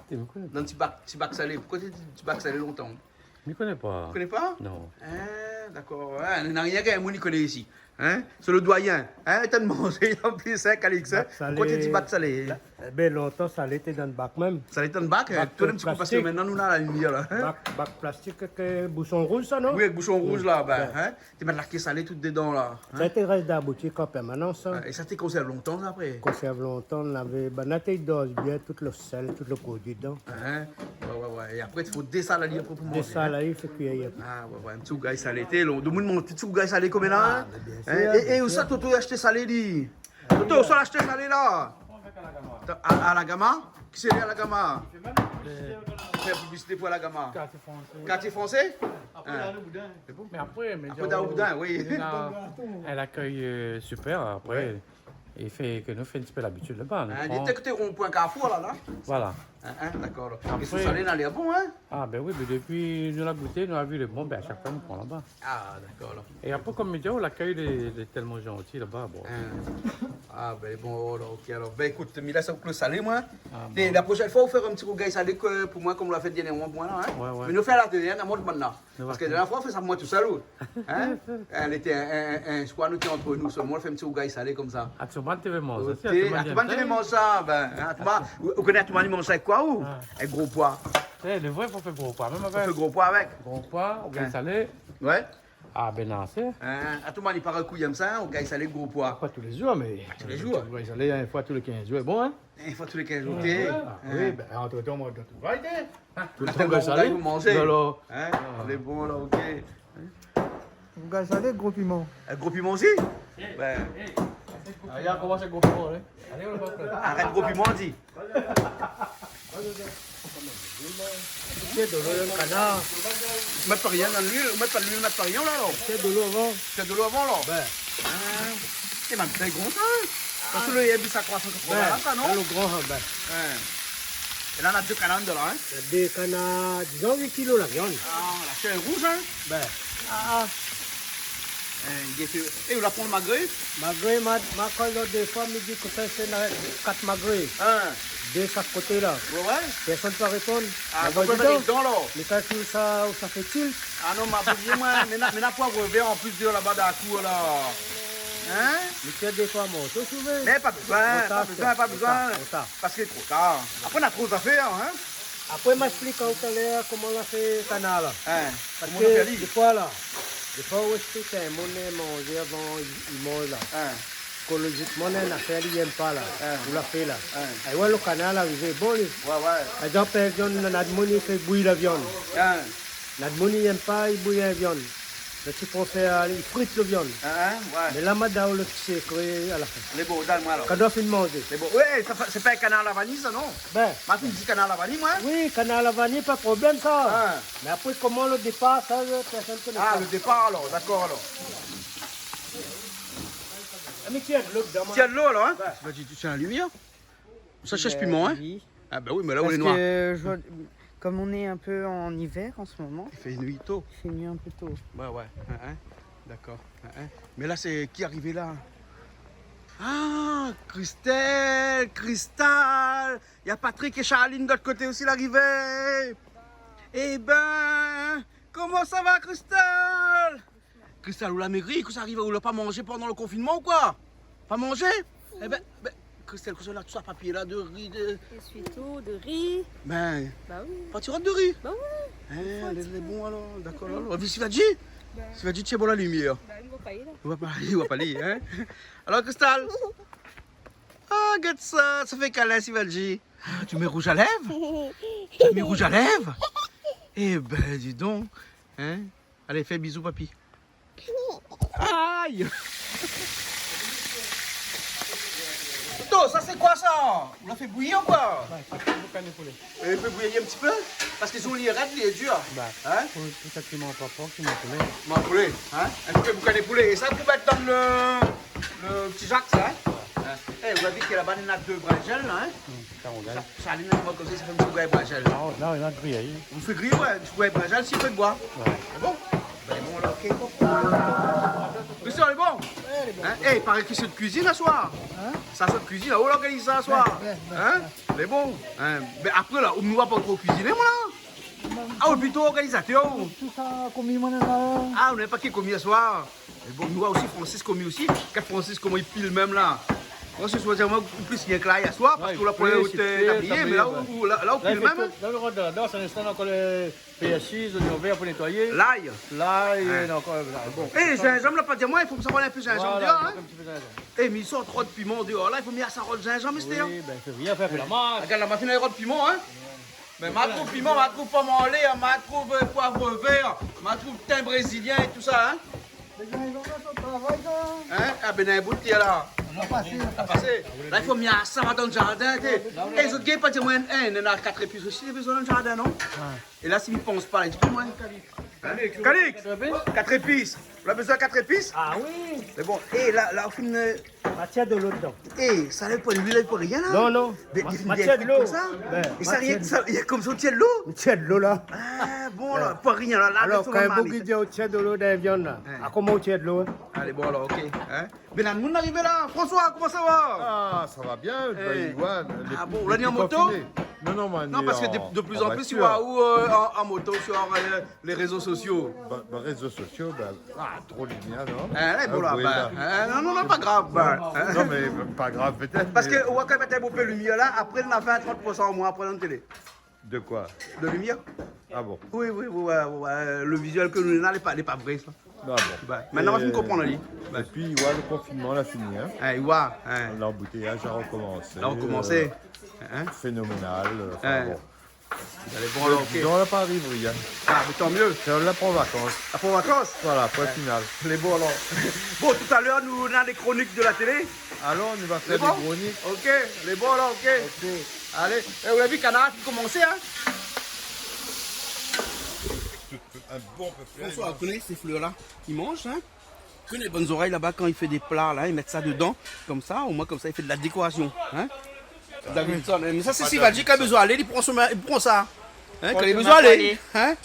Té, ou koné ? Dan ti bak, ti bak salé. Poukosa té di ti bak salé lontan ? Mi koné pa. Ou koné pa ? Non. Ah, dakor. Ah, na rienk in moun i koné isi. Hein ? Sé le doyen. Hein ? Té manzé an plis, hein, Calix, hein ? Bak salé. Koté ti bak salé ? La, ében, lontan, salé té dan bak mèm. Salé té dan bak, hein ? Bak, euh, plastik. Tourn in ti kou, parske koméla nou na la limièr la, hein ? Bak, bak plastik èk, euh, boushon rouz, sa, non ? Oui, èk boushon rouz la, bin, hein ? Té mèt la ké salé tout dedan la, hein ? Sa té rès dan la boutik an pèrmanans, sa. Ouais, é sa té konsèrv lontan, sa, apré ? Konsèrv lontan, lavé, bin, la té i doz bien tout le sèl, tout le produi dedan. Hein ? Ouais, ouais, ouais. É apré, i fo désal ali apré pou manzé, hein ? Désal ali, fé kui ali apré. Ah, ouais, ouais. In ti rougay salé, té, lo, domoun i manz ti rougay salé koméla, hein ? Ah, mé bien sir, bien sir. Hein ? É, é ousa Toto la ashté salé, li ? Toto, ousa la ashté salé, la ? A, a la Gama ? Kisa i lé a la Gama ? Euh. Fé piblisité pou a la Gama. Kartié fransé. Kartié fransé ? Apré, la, le boudin. Sé bon ? Mé apré, mé apré, dan le boudin, oui. Néna in akèy, euh, super, apré. Ouais. I fé ke nou fé in ti pé labitid laba, nou pran. Hein, té koté ron-poin Karfour la, la ? Voilà. Hein, hein, dakor, la. Apré, é sé salé la, lé bon, hein ? Ah, bin oui, mé dopi nou la gouté, nou la vi lé bon, bin, a shak foi nou pran laba. Ah, dakor, la. É apré, konm mi di aou, lakèy lé, lé tèlman zanti laba, bon. Hein. Ah, bin, bon, alor, OK, alor. Bin, ékout, mi lès aou èk le salé, moin. Ah, bon. É la proshèn foi, ou fé in ti rougay salé ke, pou moin, konm ou la fé dèrnièrman pou moin la, hein ? Ouais, ouais. Mé nou fé la dèrnièr, nou mont bann la. Parske la dèrnièr foi, ou la fé sa pou moin tousèl, ou. Hein ? Lété in, in, in, in soir, nou té ant nou sèlman, ou la fé in ti rougay salé konmsa. Atoumani té vé manz sa, Atoumani té vé manz sa, bin, hein, Atoumani, ou, ou koné Atoumani i manz sa èk koi, ou ? Ah. Èk gro poi. Eh, le vré, fo fé gro poi, mèm avèk. Fo fé gro poi avèk. Gro poi, rougay salé. Ouais. Ah, bin, non, sé. Hein, Atoumani, i paré k'ou i yèm sa, hein, rougay salé, gro poi. Pa tou lé zour, mé... Pa tou lé zour. Rougay salé, in foi tou lé kinz zour, bon, hein ? In foi tou lé kinz zour, té. Ah, oui, bin, antretan, moin, dan tout va, té. Tout le tan, rougay salé, ou manzé. Alor. Hein ? Ah. Lé bon, la, OK. Rougay salé, gro piman. Euh, gro piman osi ? Bin. Ah, i komans èk gro piman, hein. Arèt gro piman, di. Mèt dolo dan le kanar. Mèt pa rien dan luil, mèt pa luil, mèt pa rien la, alor. Mèt dolo avan. Mèt dolo avan, la. Bin. Hein. É mèm, sé gro sa, hein. Parske le yèb sa, trois cent quatre-vingts la, sa, non ? Bin, le gran, hein, bin. Hein. É la, na dé kanar dedan la, hein. Na dé kanar, dizon uit kilo la viann. Ah, la shèr rouz, hein. Bin. Ah, ah. Hein, i fé, é ou la pran magré ? Magré, ma, ma kol lot défoi, mi di ke sa, sé na kat magré. Hein. Dé shak koté la. Ouais, ouais. Pèrsone pa réponn. Ah, donk, ou la mèt dedan, la. Mé kalkil sa, ou sa fé tilt. Ah non, ma oublié, moin, mé na, mé na poiv vèr an plis déor laba dan la kour la. Hein ? Mé sé défoi, moin, ou sové. Mé pa bezoin, pa bezoin, pa bezoin. Tro tar, tro tar. Parske tro tar. Apré, na tro zafèr, hein. Apré, ma èksplik aou talèr koman la fé kanar la. Hein. Parske défoi la, défoi ou èksplik in moun manzé avan i, i manz la. Hein. Ke lojikman, néna in afèr li yèm pa la, hein, ou la fé la. Hein. É ouais, le kanar la arivé, bon, li. Ouais, ouais. Par égzanp, in viann, na demoun i fé bouyi la viann. Hein. Na demoun i yèm pa, i bouyi la viann. Donk, i préfèr, i frit le viann. Hein, hein, ouais. Mé la, ma done aou le ti sekré a la fin. Lé bon, done amoin alor. Kan ou fine manzé. Lé bon. Ouais, sa, sé pa in kanar la vani, sa, non ? Bin. Ma fine di kanar la vani, moin. Oui, kanar la vani, pa problèm, sa. Hein. Mé apré, koman le dépar, sa, le, pèrsone i koné pa. Ah, le dépar, alor, dakor, alor. Ah, mé tiens, le, dan moin. Tiens, le, alor, hein ? Ouais. Bin, di, di, sé la limièr. Sa i shèrsh piman, hein ? Oui. Ah, bin oui, mé la, ou lé noir. Parce que je vois, comme on est un peu en hiver en ce moment, il fait nuit tôt. Il fait nuit un peu tôt. Ouais, ouais. Hein, hein. Dakor. Hein, hein. Mé la, sé ki la arivé la ? Ah, Christelle, Cristal. Na Patrick é Charline de lot koté osi, la arivé. É bin, koman sa va, Cristal ? Cristal, ou la mégri, kosa i ariv, ou la pa manzé pandan le konfinman ou koi ? Pa manzé ? É bin, bin, Cristal, kosa la, tout sa papié la, de ri, de... Essuie-tout, de ri. Bin, pa ti rod de ri ? Bah oui. Hein, lé bon alor, dakor, alor. Épi Sivadji ? Bin. Sivadji, tiens, bon, la limièr. Bin, i voi pa li la. I voi pa, i voi pa li, hein. Alor, Cristal ? Ah, gard sa, sa i fé kalin, Sivadji. Ah, tu mets rouge à lèvres ? Tu as mis rouge à lèvres ? Eh ben, dis donc. Hein ? Allez, fais bisou, papy. Aïe ! Toto, sa sé koi sa ? Ou la fé bouyi ou koi ? Ouais, c'est boucané poulet. Euh, fé bouyi in ti pé, parske si ou lé rèd, lé dir. Bah, hein ? Pou, pou sa, piman pa for, piman poulé. Piman poulé, hein ? In ti pé boukané poulé. É sa, pou mèt dan le, le ti zak, sa, hein ? Ouais. Hein ? Eh, ou la vi ke laba, néna dé brinzèl, la, hein ? Hmm, sa, ou gingn. Sa, sa, li, néna konmsa, sa fé in ti rougay brinzèl. Ah, non, non, griyé. Ou fé griyé, ouais, in ti rougay brinzèl, si fé d'boi. Ouais. Lé bon ? Ben, lé bon, la, OK. Christian, lé bon ? Ouais, lé bon. Hein ? Eh, i paré ke sé de kuizine aswar. Hein ? Sa, sé de kuizine, la, ou la organiz sa aswar. Ouais, ouais, ouais, hein ? Ouais. Lé bon. Hein ? Ben, apré, la, ou va pa tro kuiziné, moin, la. Ah, ou lé plito organizatèr, ou ? Tout sa, komi, moin, la. Ah, ou néna pa ki komi aswar. Bon, nou voi osi Francis komi osi. Gard Francis koman li pil mèm la. Francis, ou va dir amoin ou plis rienk lay aswar, parske ou la pran out tablié, mé la ou, la, la ou pil mèm, in. La, le rod la, dan, sé linstan, ankor le pèrsi, zoignon vèr pou nétoiyé. Lay. Lay, é ankor, bon. É, zinzanm la, pa di amoin, i fo sa rod in pé zinzanm déor, in. Voilà, in ti pé zinzanm. É, mé i sort rod piman déor la, i fo mi sa rod zinzanm, esté, in. Oui, bin, fé rien, fé, fé la marsh. Gard la mashine, èl i rod piman, in. Mé ma trouv piman, ma trouv pom anlèr, ma trouv, euh, poiv vèr, ma trouv tin brézilien é tousa, in. Mé zinzanm la, sa travay sa. In ? A bin, in bout la. La pasé, la pasé. La, i fo mi sa va dan le zardin, té. É, zot i gingn pa di amoin, in, néna kat zépis osi, néna bezoin dan le zardin, non ? É la, si mi pans pa la, di pa amoin. In ? Calix, kat zépis. Ou la bezoin kat zépis ? A oui. Mé bon, é la, la, ou fine, euh, Matièr dolo dedan. É, sa la, pou luil, pou rien la ? Non, non. Mé, mé, mé matièr dolo. Konmsa ? Bin, é sa, matièr, rienk sa, rienk konmsa, ou tir dolo ? Ou tir dolo la. A, bon, la, pou rien la, la, alor, kan in boug i di ou tir dolo dan la viann la, a, koman ou tir dolo, in ? Alé, bon, alor, OK, in. Bin, la, nou arivé la. François, koman sa va ? A, sa va bien, bin, voilà, lé, a bon, ou la ni an moto ? Non, non, moin, non, parske de, de plus en plus, ou voi ou, euh, an, an moto, sur, euh, les réseaux sociaux. Ba, ba, rézo sosio, ba, a, tro limièr, non ? In, la, bon, la, ba, in, non, non, non, pa grav, ba, in. Non, mé pa grav, pétèt, parske ou voi kan i mèt in pé limièr la, apré, nou na vin, trant pour san an moin apré dan la télé. De koi ? De limièr. A bon ? Oui, oui, oui, ouais, ouais, ouais, le vizuèl ke nou néna, lé pa, lé pa vré, sa. A bon. Ba, mintnan, mi konpran ali. É pi, ouais, le konfinman la fini, in. In, ouais, in. Lanboutéyaz la rokomansé. La rokomansé. Euh, in ? Fénoménal, euh, anfin, bon. Alé, bon, alor, OK. Dizon, la pa ariv rien. A, mé tan myé. Sé la pou vakans. A, pou vakans ? Voilà, pwin final. Lé bon, alor. Bon, talèr, nou, nou na lé kronik de la télé. Alor, nou va fé dé kronik. Lé bon ? OK, lé bon, alor, OK. OK. Alé. É, ou la vi, kanar la fine komansé, in ? In bon pé. François, ou koné sé flèr la ? I manz, in ? Ou koné bann zorèy laba, kan i fé dé pla la, i mèt sa dedan, konmsa, omoin konmsa i fé de la dékorasion, in. Davidson, mé sa sé Sivadji kan li la bezoin alé, li pran son, li pran sa. In, kan li la bezoin alé, in.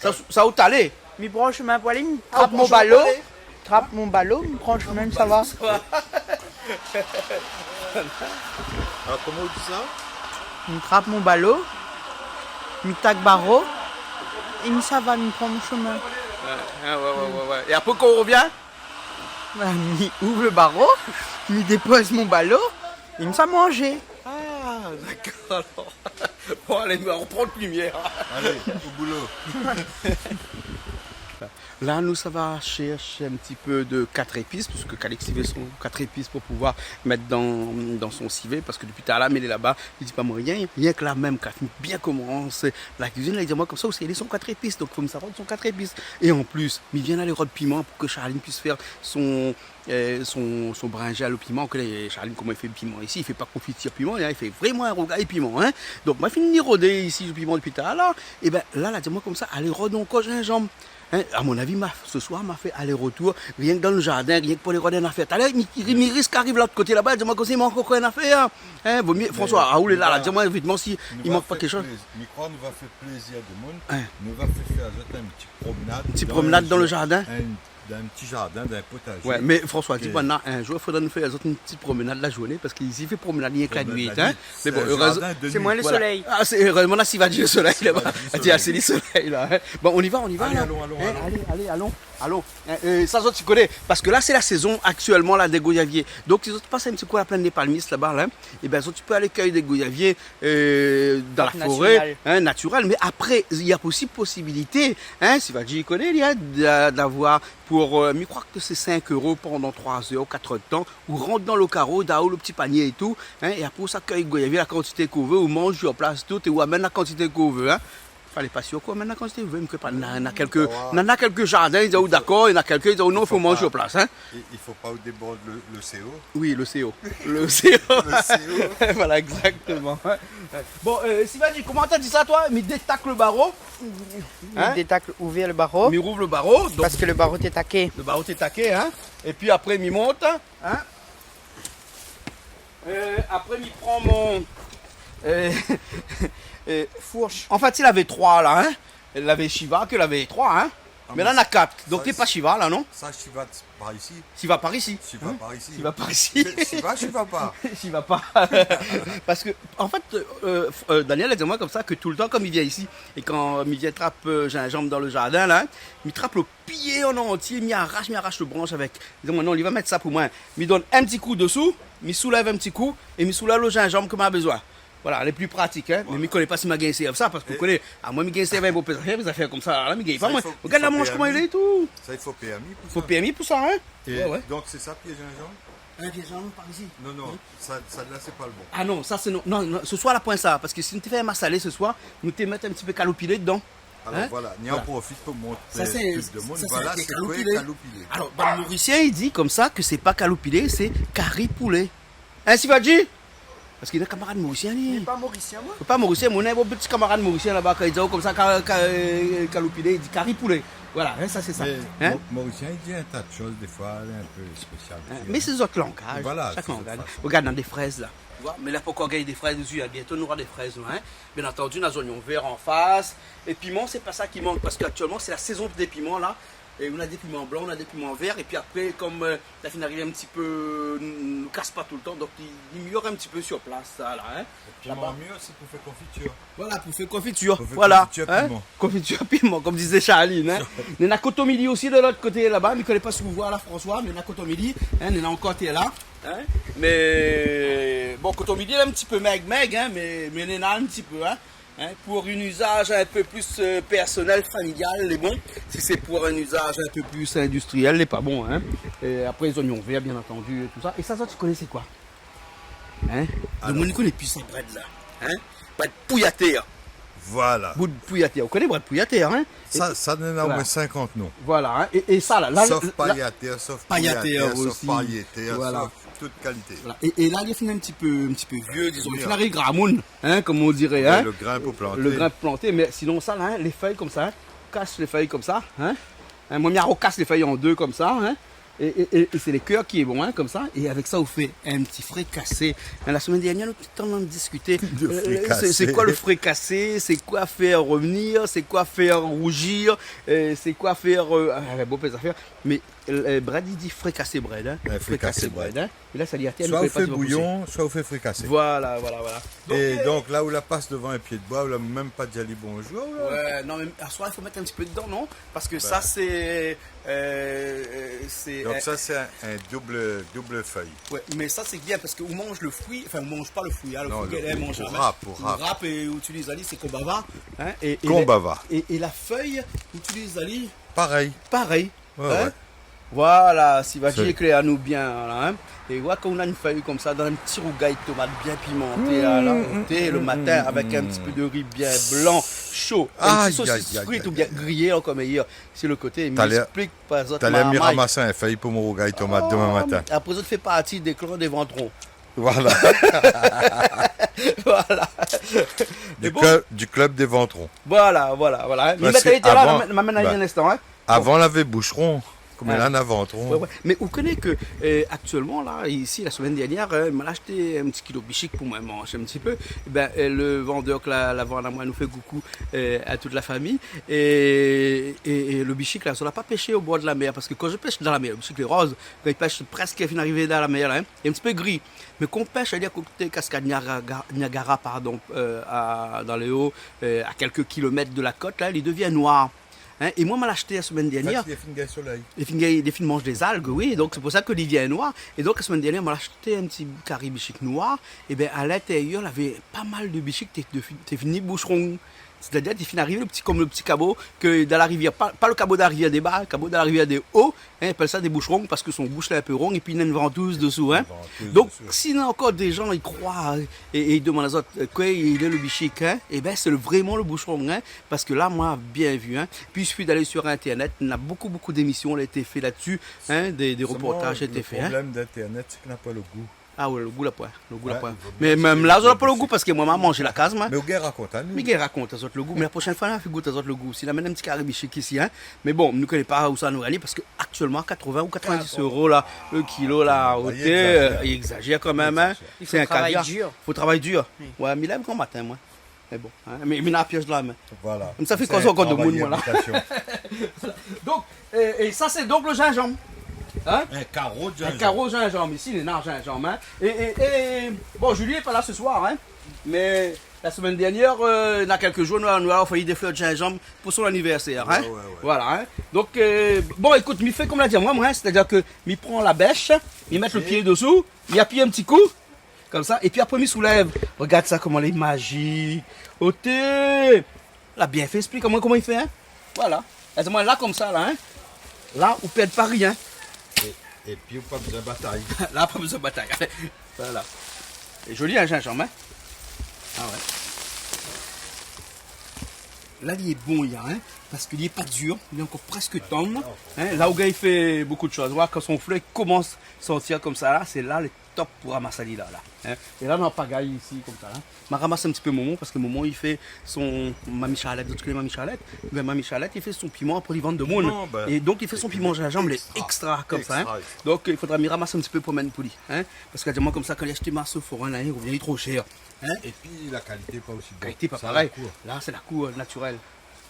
Sa, sa ou talé. Mi pran shomin pou alé, mi trap mon balo. Trap mon balo, mi pran shomin, sa va. Alor, koman ou di sa ? Mi trap mon balo, mi tak baro, é mi sava, mi pran mon shomin. Ouais, ouais, ouais, ouais, ouais. É apré, kan ou rovien ? Ba, mi ouv le baro, mi dépoz mon balo, é mi sa manzé. A, dakor, alor. Bon, alé, nou va ropran le limièr. Alé, o boulo. La, nou sava shèrsh in ti pé de kat zépis, puiske Calix i vé son kat zépis pou pouvoir mèt dan, dan son sivé, parske dopi talèr la, mi lé laba, li di pa moin rien, rienk la mèm, kan mi bien komansé la kuizine, la, li di amoin konmsa, ou sé, li son kat zépis, donk fo mi sa rod son kat zépis. É an plis, mi vien alé rod piman pou ke Charline i pui fé son, euh, son, son brinzèl o piman, ke Charline, koman i fé piman isi, i fé pa konfitir piman, in, i fé vréman in rougay piman, in. Donk, moin la fine rodé isi le piman dopi talèr la. É bin, la, la di amoin konmsa, alé rod ankor zinzanm. In, a mon avi, ma, se soir, ma fé alé-rotour, rienk dan le zardin, rienk pou alé rod in afèr. Talèr, mi, mi risk ariv lot koté laba, di amoin konmsa i mank ankor in afèr, in. Vo myé, François, a, ou lé la, la, di amoin vitman si i mank pa kékshoz. Mi kroi nou va fé plézir demoun. In. Nou va fé fé azot in ti promenad dan le zardin. In, dan in ti zardin, dan in potazé. Ouais, mé François, di amoin, in zour, fodra nou fé azot in ti promenad la zourné, parske isi i fé promenad rienk la nuit, in. Mé bon, érèzman, sé moin le solèy. A, sé, érèzman, la, si va dir le solèy laba. Di, a, sé le solèy la, in. Bon, on y va, on y va, alé, alon, alon. Alon. In, euh, sa zot i koné, parske la, sé la sézon aktièlman la dé goyavié. Donk, si zot i pas in ti kou la Plaine des Palmistes laba la, in, é bin, zot i pé alé kéy dé goyavié, euh, dan la foré, in, natirèl. Mé apré, néna osi posibilité, in, si va dir i koné, néna, d'a-, d'avoir pou, euh, mi kroi ke sé sink éro pandan troi zèr ou kat èr de tan, ou rant dan le karo, dan le ti panié é tou, in, é apré ou sa kéy goyavié la kantité ke ou vé, ou manz sur plas tout, é ou amèn la kantité ke ou vé, in. Falé pa sir koi, mé na kantité ou vé, mé ke pa, na, na kèlk, na, na kèlk zardin, i di aou dakor, é na kèlk, i di aou non, fo manz sur plas, in. I, i fo pa ou débord le, le C O. Oui, le C O. Le C O. Le C O. Voilà, exactement. Bon, euh, si va dir, koman ou la di sa, toi ? Mi détak le baro. Mi détak, ouvèr le baro. Mi rouv le baro, donk. Parske le baro té také. Le baro té také, in. É pi apré, mi mont, in. Euh, apré, mi pran mon, euh, euh, foursh. An fèt, li lavé troi la, in. Lavé Shiva, ke lavé troi, in. Mé la, na kat. Donk, sa, té pa Shiva, la, non ? Sa, Shiva, par isi. Shiva par isi. Shiva par isi. Shiva par isi. Shiva, Shiva pa. Shiva pa. Parske, an fèt, euh, f-, euh, Daniel la di amoin konmsa ke toultan, kom li vien isi, é kan mi vien trap, euh, zinzanm dan le zardin, la, mi trap le pié an antié, mi arash, mi arash le bransh avèk. Li di amoin, non, li va mèt sa pou moin. Mi donn in ti kou desou, mi soulèv in ti kou, é mi soulèv le zinzanm ke ma bezoin. Voilà, lé pli pratik, hein. Voilà. Mé mi koné pa si ma gingn sèrv sa, parske, é, ou koné, amoin, mi gingn sèrv in bonpé zafèr, mé zafèr konmsa, la, mi gingn pa, moin. Ogard la mansh koman i lé é tou. Sa, i fo pèrmi pou sa. Fo pèrmi pou sa, hein. É donk, sé sa, pié zinzanm ? In pié zinzanm par isi. Non, non, sa, sa la, sé pa le bon. Ah non, sa, sé non. Non, non, se soir la, poin sa, parske si nou té fé in masalé se soir, nou té mèt in ti pé kaloupilé dedan. Alor, hein ? Voilà, ni an profit pou montr tout le moun. Sa, sé, voilà, sé koi kaloupilé. Alor, bann Morisien i di konmsa ke sé pa kaloupilé, sé kari poulé. Hein, Sivadji ? Parske néna kamarad Morisien, li. Mé pa Morisien, moin. Pa Morisien, moin, néna in bon ti kamarad Morisien laba, kan li di aou konmsa, ka-, ka-, euh, kaloupilé, li di kari poulé. Voilà, hein, sa, sé sa. Mé Mo-, Morisien, li di in ta de shoz, défoi, lé in pé spésial osi, hein. Mé sé zot langaz, shak langaz. Voilà, sé zot fason. Ogard, néna dé frèz, la. Ou oi, mé la, pankor gingn dé frèz dési, hein. Bientôt, nou nora dé frèz, nou, hein. Bien antandi, nou na zonion vèr an fas. É piman, sé pa sa ki mank, parske aktièlman, sé la sézon dé piman, la. É nou na dé piman blan, nou na dé piman vèr. É pi apré, kom, euh, la fine ariv in ti pé, nou, nou kas pa toultan, donk li, li mir in ti pé sir plas, sa, la, hein. Piman mir, sé pou fé konfitir. Voilà, pou fé konfitir. Pou fé konfitir piman. Konfitir piman, kom té i di Charline, hein. Néna kotomili osi de lot koté laba, mi koné pa si ou voi la, François, mé néna kotomili, hein, néna ankor tèr la, hein. Mé, bon, kotomili, lé in ti pé mèg, mèg, hein, mé, mé néna in ti pé, hein. Hein, pou in izaz in pé pli, euh, pèrsonèl, familial, lé bon. Si sé pou in izaz in pé pli industrièl, lé pa bon, hein. É apré, zonion vèr, bien antandi, é tousa. É sa, sa, ou koné sé koi ? Hein ? Alor. Le moun i koné pi sa, brèd la. Hein ? Brèd pouyatèr. Voilà. Bout pouyatèr. Ou koné brèd pouyatèr, hein ? Sa, sa néna omoin sinkant non. Voilà, hein. É, é sa, la, la, sof la, pouyatèr, sof pouyatèr, sof pouyatèr osi. Voilà. Tout kalité. Voilà. É, é la, li fine in ti pé, in ti pé vié, dizon. Li fine ariv gramoun, hein, kom on diré, hein. Ouais, le grin pou planté. Le grin pou planté, mé sinon, sa, la, hein, lé fèy konmsa, hein. Kas lé fèy konmsa, hein. Hein, moin, mi arokas lé fèy an dé konmsa, hein. É, é, é, é sé le kèr ki lé bon, hein, konmsa. É avèk sa, ou fé in ti frikasé. Hein, la semèn dèrnièr, nou té antrinn diskité. Le frikasé. Euh, sé, sé koi le frikasé ? Sé koi fé revnir ? Sé koi fé rouzir ? Euh, sé koi fé, euh, ah, bonpé zafèr. Mé, euh, brèd, i di frikasé brèd, hein. Ouais, frikasé brèd, hein. É la, sa li atèr, soi ou fé bouyon, soi ou fé frikasé. Voilà, voilà, voilà. É donk, euh, la ou la pas dovan in pié d'boi, ou la mèm pa di ali bonjour, la. Ouais, non, mé aswar, i fo mèt in ti pé dedan, non ? Parske sa, sé, euh, euh, sé, donk, euh, sa, sé in, in doub, doub fèy. Ouais, mé sa, sé bien parske ou manz le frui, anfin, ou manz pa le frui, hein, le frui, ou rap, ou rap. Non, le frui, ou rap, ou rap. Ou rap é ou itiliz ali, sé konbava, hein, é, é la, konbava. É, é la fèy, ou itiliz ali parèy. Parèy. Ouais, hein ? Ouais. Voilà, Sivadji i éklèr anou bien, la, hein. É ou oi, kan ou na in fèy konmsa, dan in ti rougay tomat bien pimanté, la, mm, mm, té, le matin, mm, avèk in ti pé de ri bien blan, sho, in ti sosis frit oubien griyé, ankor méyèr, si le koté. Talèr, mi ésplik pa zot, talèr, mi marmay. Ramas in fèy pou mon rougay tomat demin matin. Ah, mé apré, zot i fé parti dé klan dé vantron. Voilà. Voilà. Du club, du club dé vantron. Voilà, voilà, voilà, hein. Mé parske mèt ali la, avan, ma, ma, ma, in instan, hein. Bon. Avan, lavé boushron, koméla, na vantron. Ouais, ouais. Mé ou koné ke, euh, aktièlman, la, isi, la semèn dèrnièr, euh, ma la ashté in ti kilo bishik pou moin manz in ti pé. Ében, euh, le vandèr ke la, la vann amoin, nou fé koukou, euh, a tout la famiy. É, é, é le bishik, la, sa la pa pèshé o bor de la mèr, parske kan mi pèsh dan la mèr, le bishik lé roz, kan mi pèsh, prèsk fine arivé dan la mèr, la, hein, lé in ti pé gri. Mé kan ou pèsh, sétadir koté kaskad Niaga-, Niagara, pardon, euh, a, dan lé o, euh, a kèlk kilomèt de la kot, la, li devien noir. Hein, é moin, ma la ashté la semèn dèrnièr. An fèt, li la fine gingn solèy. Li la fine gingn, li la fine manz dé zalg, oui, donk sé pou sa ke li devien noir. É donk, la semèn dèrnièr, ma la ashté in ti kari bishik noir. Ében, a lintérièr, lavé pa mal de bishik té, té, té fine boushron. Sétadir, té fine arivé le ti, kom le ti kabo ke dan la rivièr, pa, pa le kabo dan la rivièr dé ba, le kabo dan la rivièr dé o, hein, i apèl sa dé boushron parske son boush lé in pé ron épi néna in vantouz desou, hein. In vantouz desou. Donk, si néna ankor dé jan i kroi é, é i demann azot, euh, koi i lé le bishik, hein, ében, sé le, vréman le boushron, hein, parske la, moin la bien vi, hein. Pi, i sifi d'alé sir Internet, néna bonpé, bonpé d'émision la été fé la-dsi, hein, dé, dé reportaj la été fé, hein. Solman, le problèm d'Internet, sé ke na pa le gou. Ah ouais, le gou la poin, le gou la poin. Ouais, i vo mié asté. Mé mèm la, zot la pa le gou, parske moin, ma manz la kaz, moin. Mé ou gingn rakont anou. Mi gingn rakont azot le gou, mé la proshèn foi, ma fé gout azot le gou. Si la amenn in ti kari bishik isi, hein. Mé bon, nou koné pa ousa nou alé, parske aktièlman, katrovin ou katrovin-dis euro, la, le kilo, la, oté, euh, i égzazèr kan mèm, hein. I égzazèr. Sé in kaviar. I fo travay dir. Fo travay dir. Oui. Ouais, mi lèv gran matin, moin. Mé bon, hein, mé, mé na pièz la, mé. Voilà. Sa fé koz ankor de moun, voilà. Donk, é, é sa, sé donk le zinzanm. Hein ? In karo de zinzanm. In karo de zinzanm. Isi, néna zinzanm, hein. É, é, é, bon, Julie lé pa la se soir, hein. Mé la semèn dernièr, euh, na kèlk zour, nou, nou la ofèr ali dé flèr de zinzanm pou son anivèrsèr, hein. Ouais, ouais, ouais. Voilà, hein. Donk, euh, bon, ékout, mi fé konm la di amoin, moin, hein, sétadir ke mi pran la bèsh, mi mèt le pié desou, mi apiy in ti kou, konmsa, épi apré mi soulèv. Regard sa, koman lé mazik. Oté ! La bien fé, esplik amoin koman i fé, hein. Voilà. Èt moin la, konmsa, la, hein. La, ou pèrd pa rien. É, épi, ou pa bezoin batay. La, pa bezoin batay. Voilà. É zoli, hein, zinzanm, hein. Ah ouais. La, li lé bon, li, hein, parske li lé pa dir, li lé ankor prèsk tann, hein. La, ou gingn fé bonpé de shoz. Voilà, kan son flèr i komans sortir konmsa, la, sé la, lé top pou ramas ali la, la, hein. É la, nou na pagay isi, konmsa, la. Ma ramas in ti pé momon, parske momon, li fé son mami Charlette, zot i koné mami Charlette ? Bin, mami Charlette, li fé son piman, apré li vann demoun. Non, bin, é donk, li fé son piman zinzanm, lé ékstra, ékstra, konmsa, hein. Ékstra, ékstra. Donk, i fodra mi ramas in ti pé pou amenn pou li, hein. Parske la di amoin konmsa, kan li ashté marso forin, la, li rovien, li lé tro shèr, hein. Épi, la kalité pa osi bon. Kalité pa parèy. Sa, la kour. La, sé la kour, natirèl.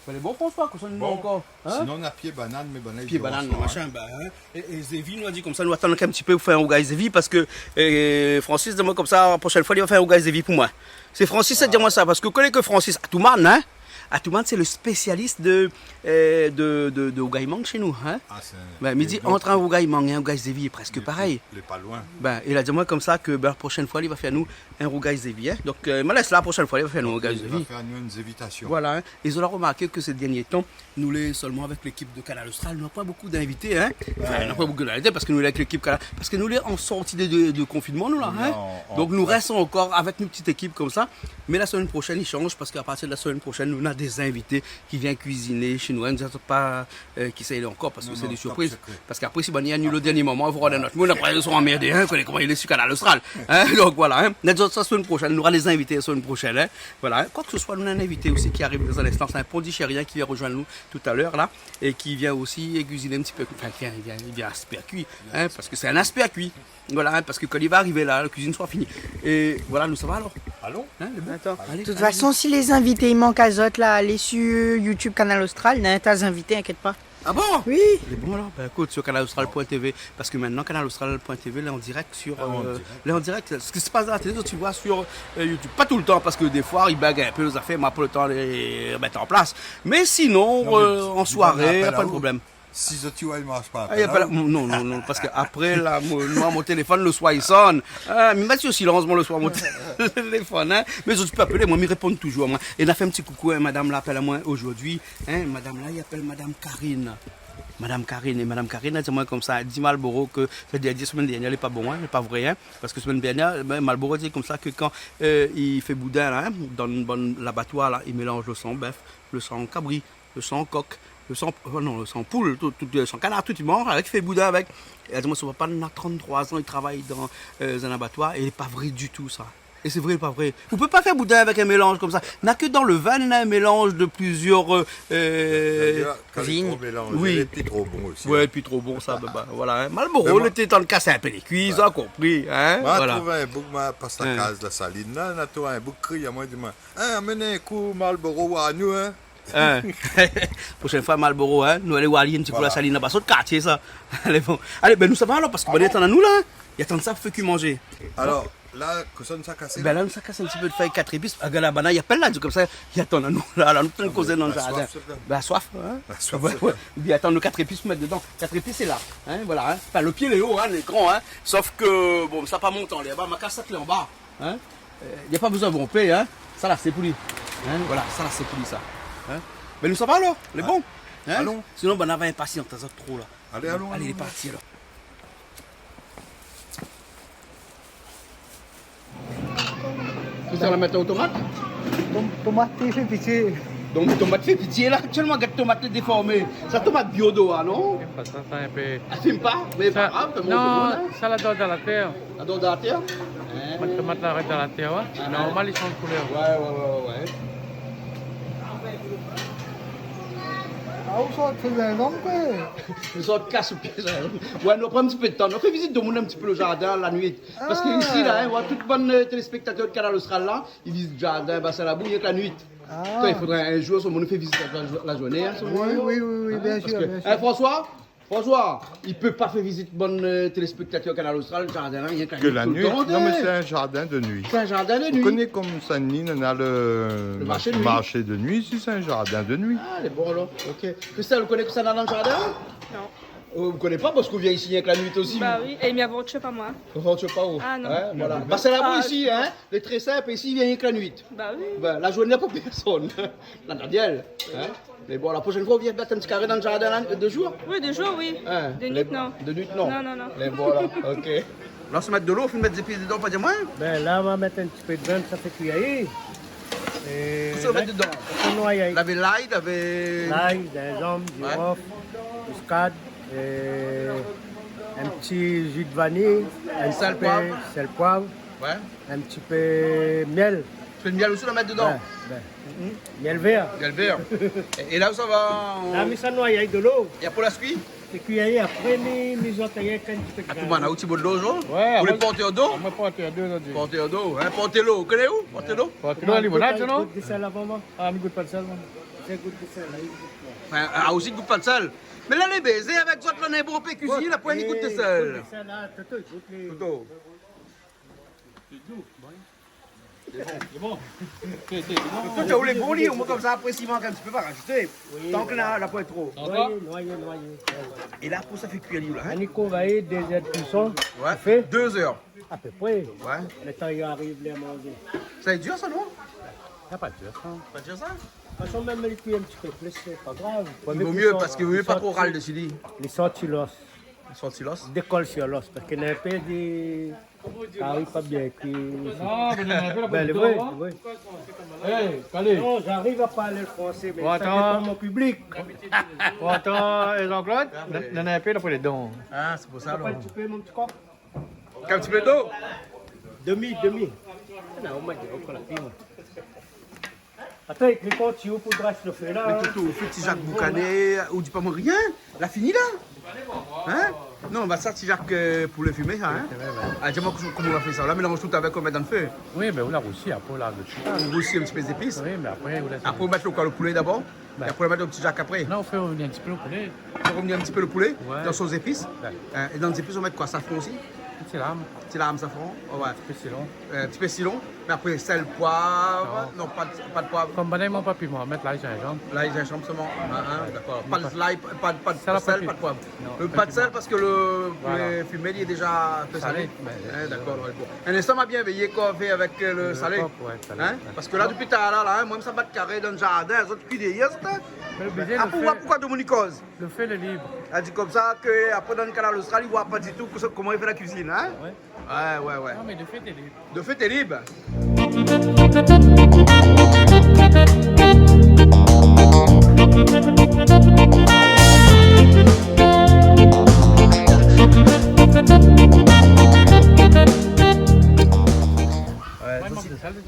Lé bon, François, kosa nou néna ankor, hein ? Sinon, na pié banane, mé banane, pié banane, machin, bin, hein. É, é zévi, nou la di konmsa, nou atann in ti pé pou fé in rougay zévi, parske, é, Francis di amoin konmsa, la proshèn foi, li va fé in rougay zévi pou moin. Sé Francis la di amoin sa, parske ou koné ke Francis Atouman, hein ? Atouman, sé le spésialis de, euh, de, de, de rougay mang shé nou, hein ? Ah, sé in... Bin, mi di, ant in rougay mang é in rougay zévi, lé prèsk parèy. Lé pa loin. Bin, li la di amoin konmsa ke, bin, la proshèn foi, li va fé anou in rougay zévi, hein. Donk, euh, ma lès la, la proshèn foi, li va fé anou in rougay zévi. Li va fé anou in zévitasyon. Voilà, hein. É zot la romarké ke sé dernié tan, nou lé solman avèk lékip de Kanal Austral, nou na pa bonpé d'invité, hein. Anfin, nou na pa bonpé d'invité parske nou lé avèk lékip Kanal, parske nou lé an sorti de, de, de konfinman, nou, la, hein. Non, an... Donk, nou rès ankor avèk nout ti ékip konmsa. Mé la semèn proshèn, i shanj, parske a partir de la semèn proshèn, nou na dé zinvité ki vien kuiziné shé nou, hein. Nou di pa, euh, kisa i lé ankor, parske sé dé sirpriz. Non, non, top secret. Parske apré, si banna i anil o dernié moman, i fo rod in ot moun, apré, zot i sré anmèrdé, hein, koné koman i lé su Kanal Austral, hein. Donk, voilà, hein. Mé sa, sa, semèn proshèn, nou nora lé zinvité la semèn proshèn, hein. Voilà, hein. Quoique ce soit, nou na in invité osi ki ariv dan in instan, sé in pondishérien ki vien rozoinn anou talèr, la, é ki vien osi kuiziné in ti pé, anfin, ki vien, li vien, li vien aspèr kui, hein, parske sé in aspèr kui. Voilà, hein, parske kan li va arivé la, la kuizine sra fini. É voilà, nou sava alor. Alon. Hein, lé bon. Atann. Alé, alé. De tout fason, si lé zinvité i mank azot, la, alé su YouTube Kanal Austral, néna in ta zinvité, inkièt pa. Ah bon ? Oui. Lé bon, alor. Bin, ékout, su kanal austral point T V, parske mintnan, kanal austral point T V, lé an dirèk su, euh, lé an dirèk. Sak i spas dan la télé, ou i voi su, euh, YouTube. Pa toultan, parske défoi, i bug in pé lé zafèr, ma pa lo tan lé mèt an plas. Mé sinon, euh, an soiré, na pa de problèm. Non, mé zot i apèl aou. Si zot i voi i marsh pa, non, non, non, parske apré, la, moin, moin, mon téléfone, le soir, i sonn. Ah, mi mèt su silans, moin, le soir, mon téléfone, hein. Mé zot i pé apèl amoin, mi réponn touzour, moin. É nou fé in ti koukou, hein, madam la apèl amoin zordi, hein, madam la, i apèl madam Karine. Madam Karine, é madam Karine la di amoin konmsa, di Marlboro ke, sa i di, di semèn dernièr, lé pa bon, hein, lé pa vré, hein, parske semèn dernièr, bin, Marlboro la di konmsa ke kan, euh, i fé boudin, la, hein, dan, dan labatoir, la, i mélanz le san bèf, le san kabri, le san kok, le san, oh non, le san poul, tout, tout, le san kanar, tout i manz avèk, i fé boudin avèk. É la di amoin, son papa, na trant-troi zan, i travay dan, euh, in abatoir, é lé pa vré ditou, sa. É sé vré, lé pa vré. Ou pé pa fé boudin avèk in mélanz konmsa. Na ke dan le vin, na in mélanz de plizièr, euh, euh, zing. D'ayèr, kan lé tro mélanzé, lé pi tro bon osi, hein. Ouais, pi tro bon, sa, bin, bin, voilà, hein. Marlboro, mé moin, lété antrinn kas in pé lé kui, zot la konpri, hein, voilà. Moin la trouv in boug, moin la pas la kaz la Saline, la, na trouv in boug i kri amoin, i di amoin, hein, amenn in kou Marlboro oir anou, hein. Hein. Proshèn foi, Marlboro, hein, nou alé oir ali in ti kou la Saline, laba, sot kartié, sa. Alé, bon. Alé, bin, nou sava alor, parske, bin, i atann anou, la, hein. I atann sa pou fé kui manzé. Alor, la, kosa nou sa kasé, la ? Bin, la, nou sa kas in ti pé de fèy kat épis. Ah, gard la, banna i apèl la, di konmsa, i atann anou, la, la, nou tann kozé dan le zardin. Ah, mé la soif, sa. Bin, soif, hein. La soif, sa. Ouais, ouais. Oubien, atann, le kat épis, mèt dedan. Kat épis, sé la, hein, voilà, hein. Anfin, le pié lé o, hein, lé gran, hein. Sof ke, bon, sa pa mont anlèr, ba, ma kas sa lé anba. Hein ? Euh, na pa bezoin bonpé, hein. Sa la, sé pou li. Hein ? Voilà, sa la, sé pou li, sa. Hein ? Bin, nou sava alor, lé bon. Hein ? Alon. Sinon, banna va inpasianté azot tro, la. Alé, alon, alon. Alé, lé parti, alor. Ou sa la mèt o tomat ? Tom-, tomat i fé pitié. Donk, tomat i fé pitié, la. Aktièlman, gard tomat lé déformé. Sa tomat bio, do, hein, non ? Sa, sa, sa, in pé. Ah, sé pa, mé sa, pa grav, non, sa la dor dan la tèr. La dor dan la tèr ? Hein ? Tomat, tomat la rès dan la tèr, ouais. Ah, normal, i sanz koulèr. Ouais, ouais, ouais, ouais, ouais. Ah, ou sort fé zinzanm, koi. Ou sort kas ou pié zinzanm. Ouais, nou pran in ti pé d'tan. Nou fé vizit domoun in ti pé lo zardin la nuit. Parske isi la, in, ou voi tout bann, euh, téléspéktatèr de Kanal Austral la, i vizit zardin, Bassin Labou, rienk la nuit. Ah. Toi, i fodré in zour, solman, nou fé vizit la, la zourné, in, solman. Oui, oui, oui, oui, bien sir, bien sir. Parske, in, François, François, i pé pa fé vizit bann, euh, téléspéktatèr Kanal Austral, zardin la, rienk la nuit, tout lo tan. Ke la nuit. Non, mé sé in zardin de nuit. Sé in zardin de nuit. Ou koné konm Saint-Denis, nana lo, lo marshé de nuit. Marshé de nuit, isi sé in zardin de nuit. Ah, lé bon alor, OK. Christelle, ou koné kosa néna dan zardin ? Non. Euh, ou koné pa, parske ou vien isi rienk la nuit osi. Bah oui, é mi avantir pa moin. Ou avantir pa ou ? Ah non. In, voilà. Bassin Labou isi, in, lé tré sinp, isi i vien rienk la nuit. Bah oui. Bin, la zourné, na pa pèrsone. La Daniel, in ? Mé bon, la proshèn foi, ou vien mèt in ti karé dan zardin la, de zour ? Oui, de zour, oui. In, de nuit, non. De nuit, non. Non, non, non. Mé voilà, OK. La, sa mèt dolo, fine mèt zépis dedan, pa di amoin. Bin la, nou va mèt in ti pé d'vin, sa fé kui. É kosa ou mèt dedan ? Sa noyay. Lavé lay, lavé... Lay, zinzanm, zirof, miskad, é in ti zi d'vaniy, in ti pé sèl, poiv. Sèl, poiv. Ouais. In ti pé mièl. Ti pé d'mièl osi, ou la mèt dedan ? Ouais, ouais. Mièl vèr. Mièl vèr. É, é la, ou sa va an... La, mi sa noyay dolo. É apré, ou lès kui ? Fé kui, apré, mi, mi zot in ti pé d'grin. Atou bann, ou ti bo dolo, Jean ? Ouais, ou lé portèr d'lo ? Amoin portèr d'lo, zordi. Portèr d'lo, in, portèr d'lo. Ou koné ou ? Portèr d'lo ? Portèr d'lo, limonad, non ? Gout d'sèl avan, moin. Ah, mi gout pa d'sèl, moin. Mi gout d'sèl, la, mi gout pa. Bin, ah, osi, gout pa d'sèl. Mé la, lé bézé avèk zot, la, néna bonpé kuiziné, la, poin ni gout d'sèl. Gout d'sèl, la, Toto, gout lé... Toto. Lé bon. Lé bon. Toto, ou lé bon, li, omoin konmsa, apré, si i mank in ti pé, va razouté. Oui, voilà. Tank la, la poin tro. Ankor ? Noyé, noyé, noyé. É la, pou sa fé kui, la, in ? Anikor va èd dé zèr d'kuison. Ouais. Dé zèr. A pé pré. Ouais. Lo tan i ariv lèr manzé. Sa lé dir sa, non ? Sa pa dir sa. Pa dir sa ? Fason, mèm li kui in ti pé plis, sé pa grav. I vo myé, parske i vo myé pa tro ral desi li. Li sorti los. Li sorti los. Dékol sir los, parske néna in pé di kari pa bien kui. Non, mé néna in pé la... Bin, lé vré, lé vré. Hey, Khalid. Non, j'arrive à parler le français, mais ça dépend de mon public. Bon, atann, é Jean-Claude, néna in pé la pou lé don. Ah, sé pou sa, alor. Un petit peu, mon petit coq. In ti pé dolo ? Demi, demi. Non, ou mèt ankor la piman. Atann, ékri konti ou pou dras lo fé la. Mé Toto, ou fé ti zak boukané, ou di pa moin rien. La fini la ? In ? Non, ba sa, ti zak, euh, poulé fimé sa, in ? Sé vré, ouais. Ah, di amoin koman, koman ou la fé sa ? La, mélanz tout avèk, ou mèt dan lo fé. Oui, bin, ou la rousi apré, la, lo ti... Ah, ou rousi in ti pé zépis. Oui, mé apré, ou lès... Apré, ou mèt lo koi, lo poulé dabor. Bin. É apré, ou mèt lo ti zak apré. La, ou fé revnir in ti pé lo poulé. Fé revnir in ti pé lo poulé, ouais, dan son zépis. Ouais. In, é dan zépis, ou mèt koi ? Safran osi ? Ti lam. Ti lam safran, ouais. In ti pé silon. Euh, in ti pé silon. Mé apré, sèl, poiv, non, pa d-, pa d'poiv. Konm banna i manz pa piman, mèt lay, zinzanm. Lay, zinzanm solman. Ah, ah, dakor. Pa d'lay, pa, pa, pa d'sèl, pa d'poiv. Non, pa d'sèl, parske lo poulé fimé, li lé déza salé. Salé, bin, ouais. Dakor, ouais, bon. In instan, ma bien véyé koi fé avèk, euh, lo salé. Lo kok, ouais, salé. In ? Ouais. Parske la, dopi talèr la, in, moin, sa bat karé dan lo zardin, zot kui dèrièr, zot, in. Mé oblizé lo fé. Ah, pou oir poukosa domoun i koz. Lo fé lé lib. La di konmsa ke apré, dan Kanal Austral, i voi pa ditou kosa, koman i fé la kuizine, in ? Ouais. Ouais, ouais, ouais. Non, mé lo fé lé lib. Lo fé lé lib. Ouais,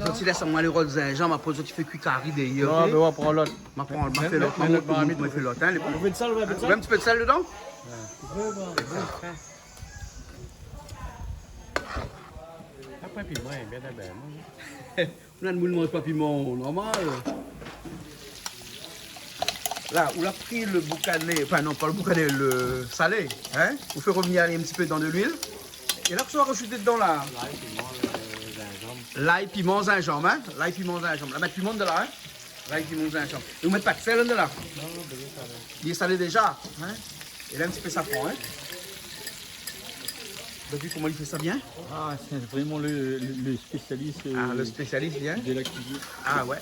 zot i lès amoin alé rod zinzanm, apré zot i fé kui kari dèrièr, OK ? Non, mé ou pran lot. Ma pran, ma fé lot, ma fé lot, in, lé bon. Ou vé d'sèl, ou vé d'sèl ? Ou vé in ti pé d'sèl dedan ? Ouais. Apré, piman, bien, bien. Ou néna moun i manz pa piman, normal. La, ou la pri lo boukané, anfin non, pa lo boukané, lo salé, in ? Ou fé revnir in ti pé dan de luil. É la, kosa ou va razouté dedan la ? Lay, piman, euh, zinzanm. Lay, piman, zinzanm, in ? Lay, piman, zinzanm. La mèt piman dedan la, in ? Lay, piman, zinzanm. É ou mèt pa d'sèl dedan la ? Non, non, déza salé. Li lé salé déza, in ? É la, in ti pé safran, in ? Ou la vi koman li fé sa bien ? Ah, sé vréman lo, lo, lo spésialis, euh, de la kuizine. Ah, lo spésialis, li, in ? Ah, ouais.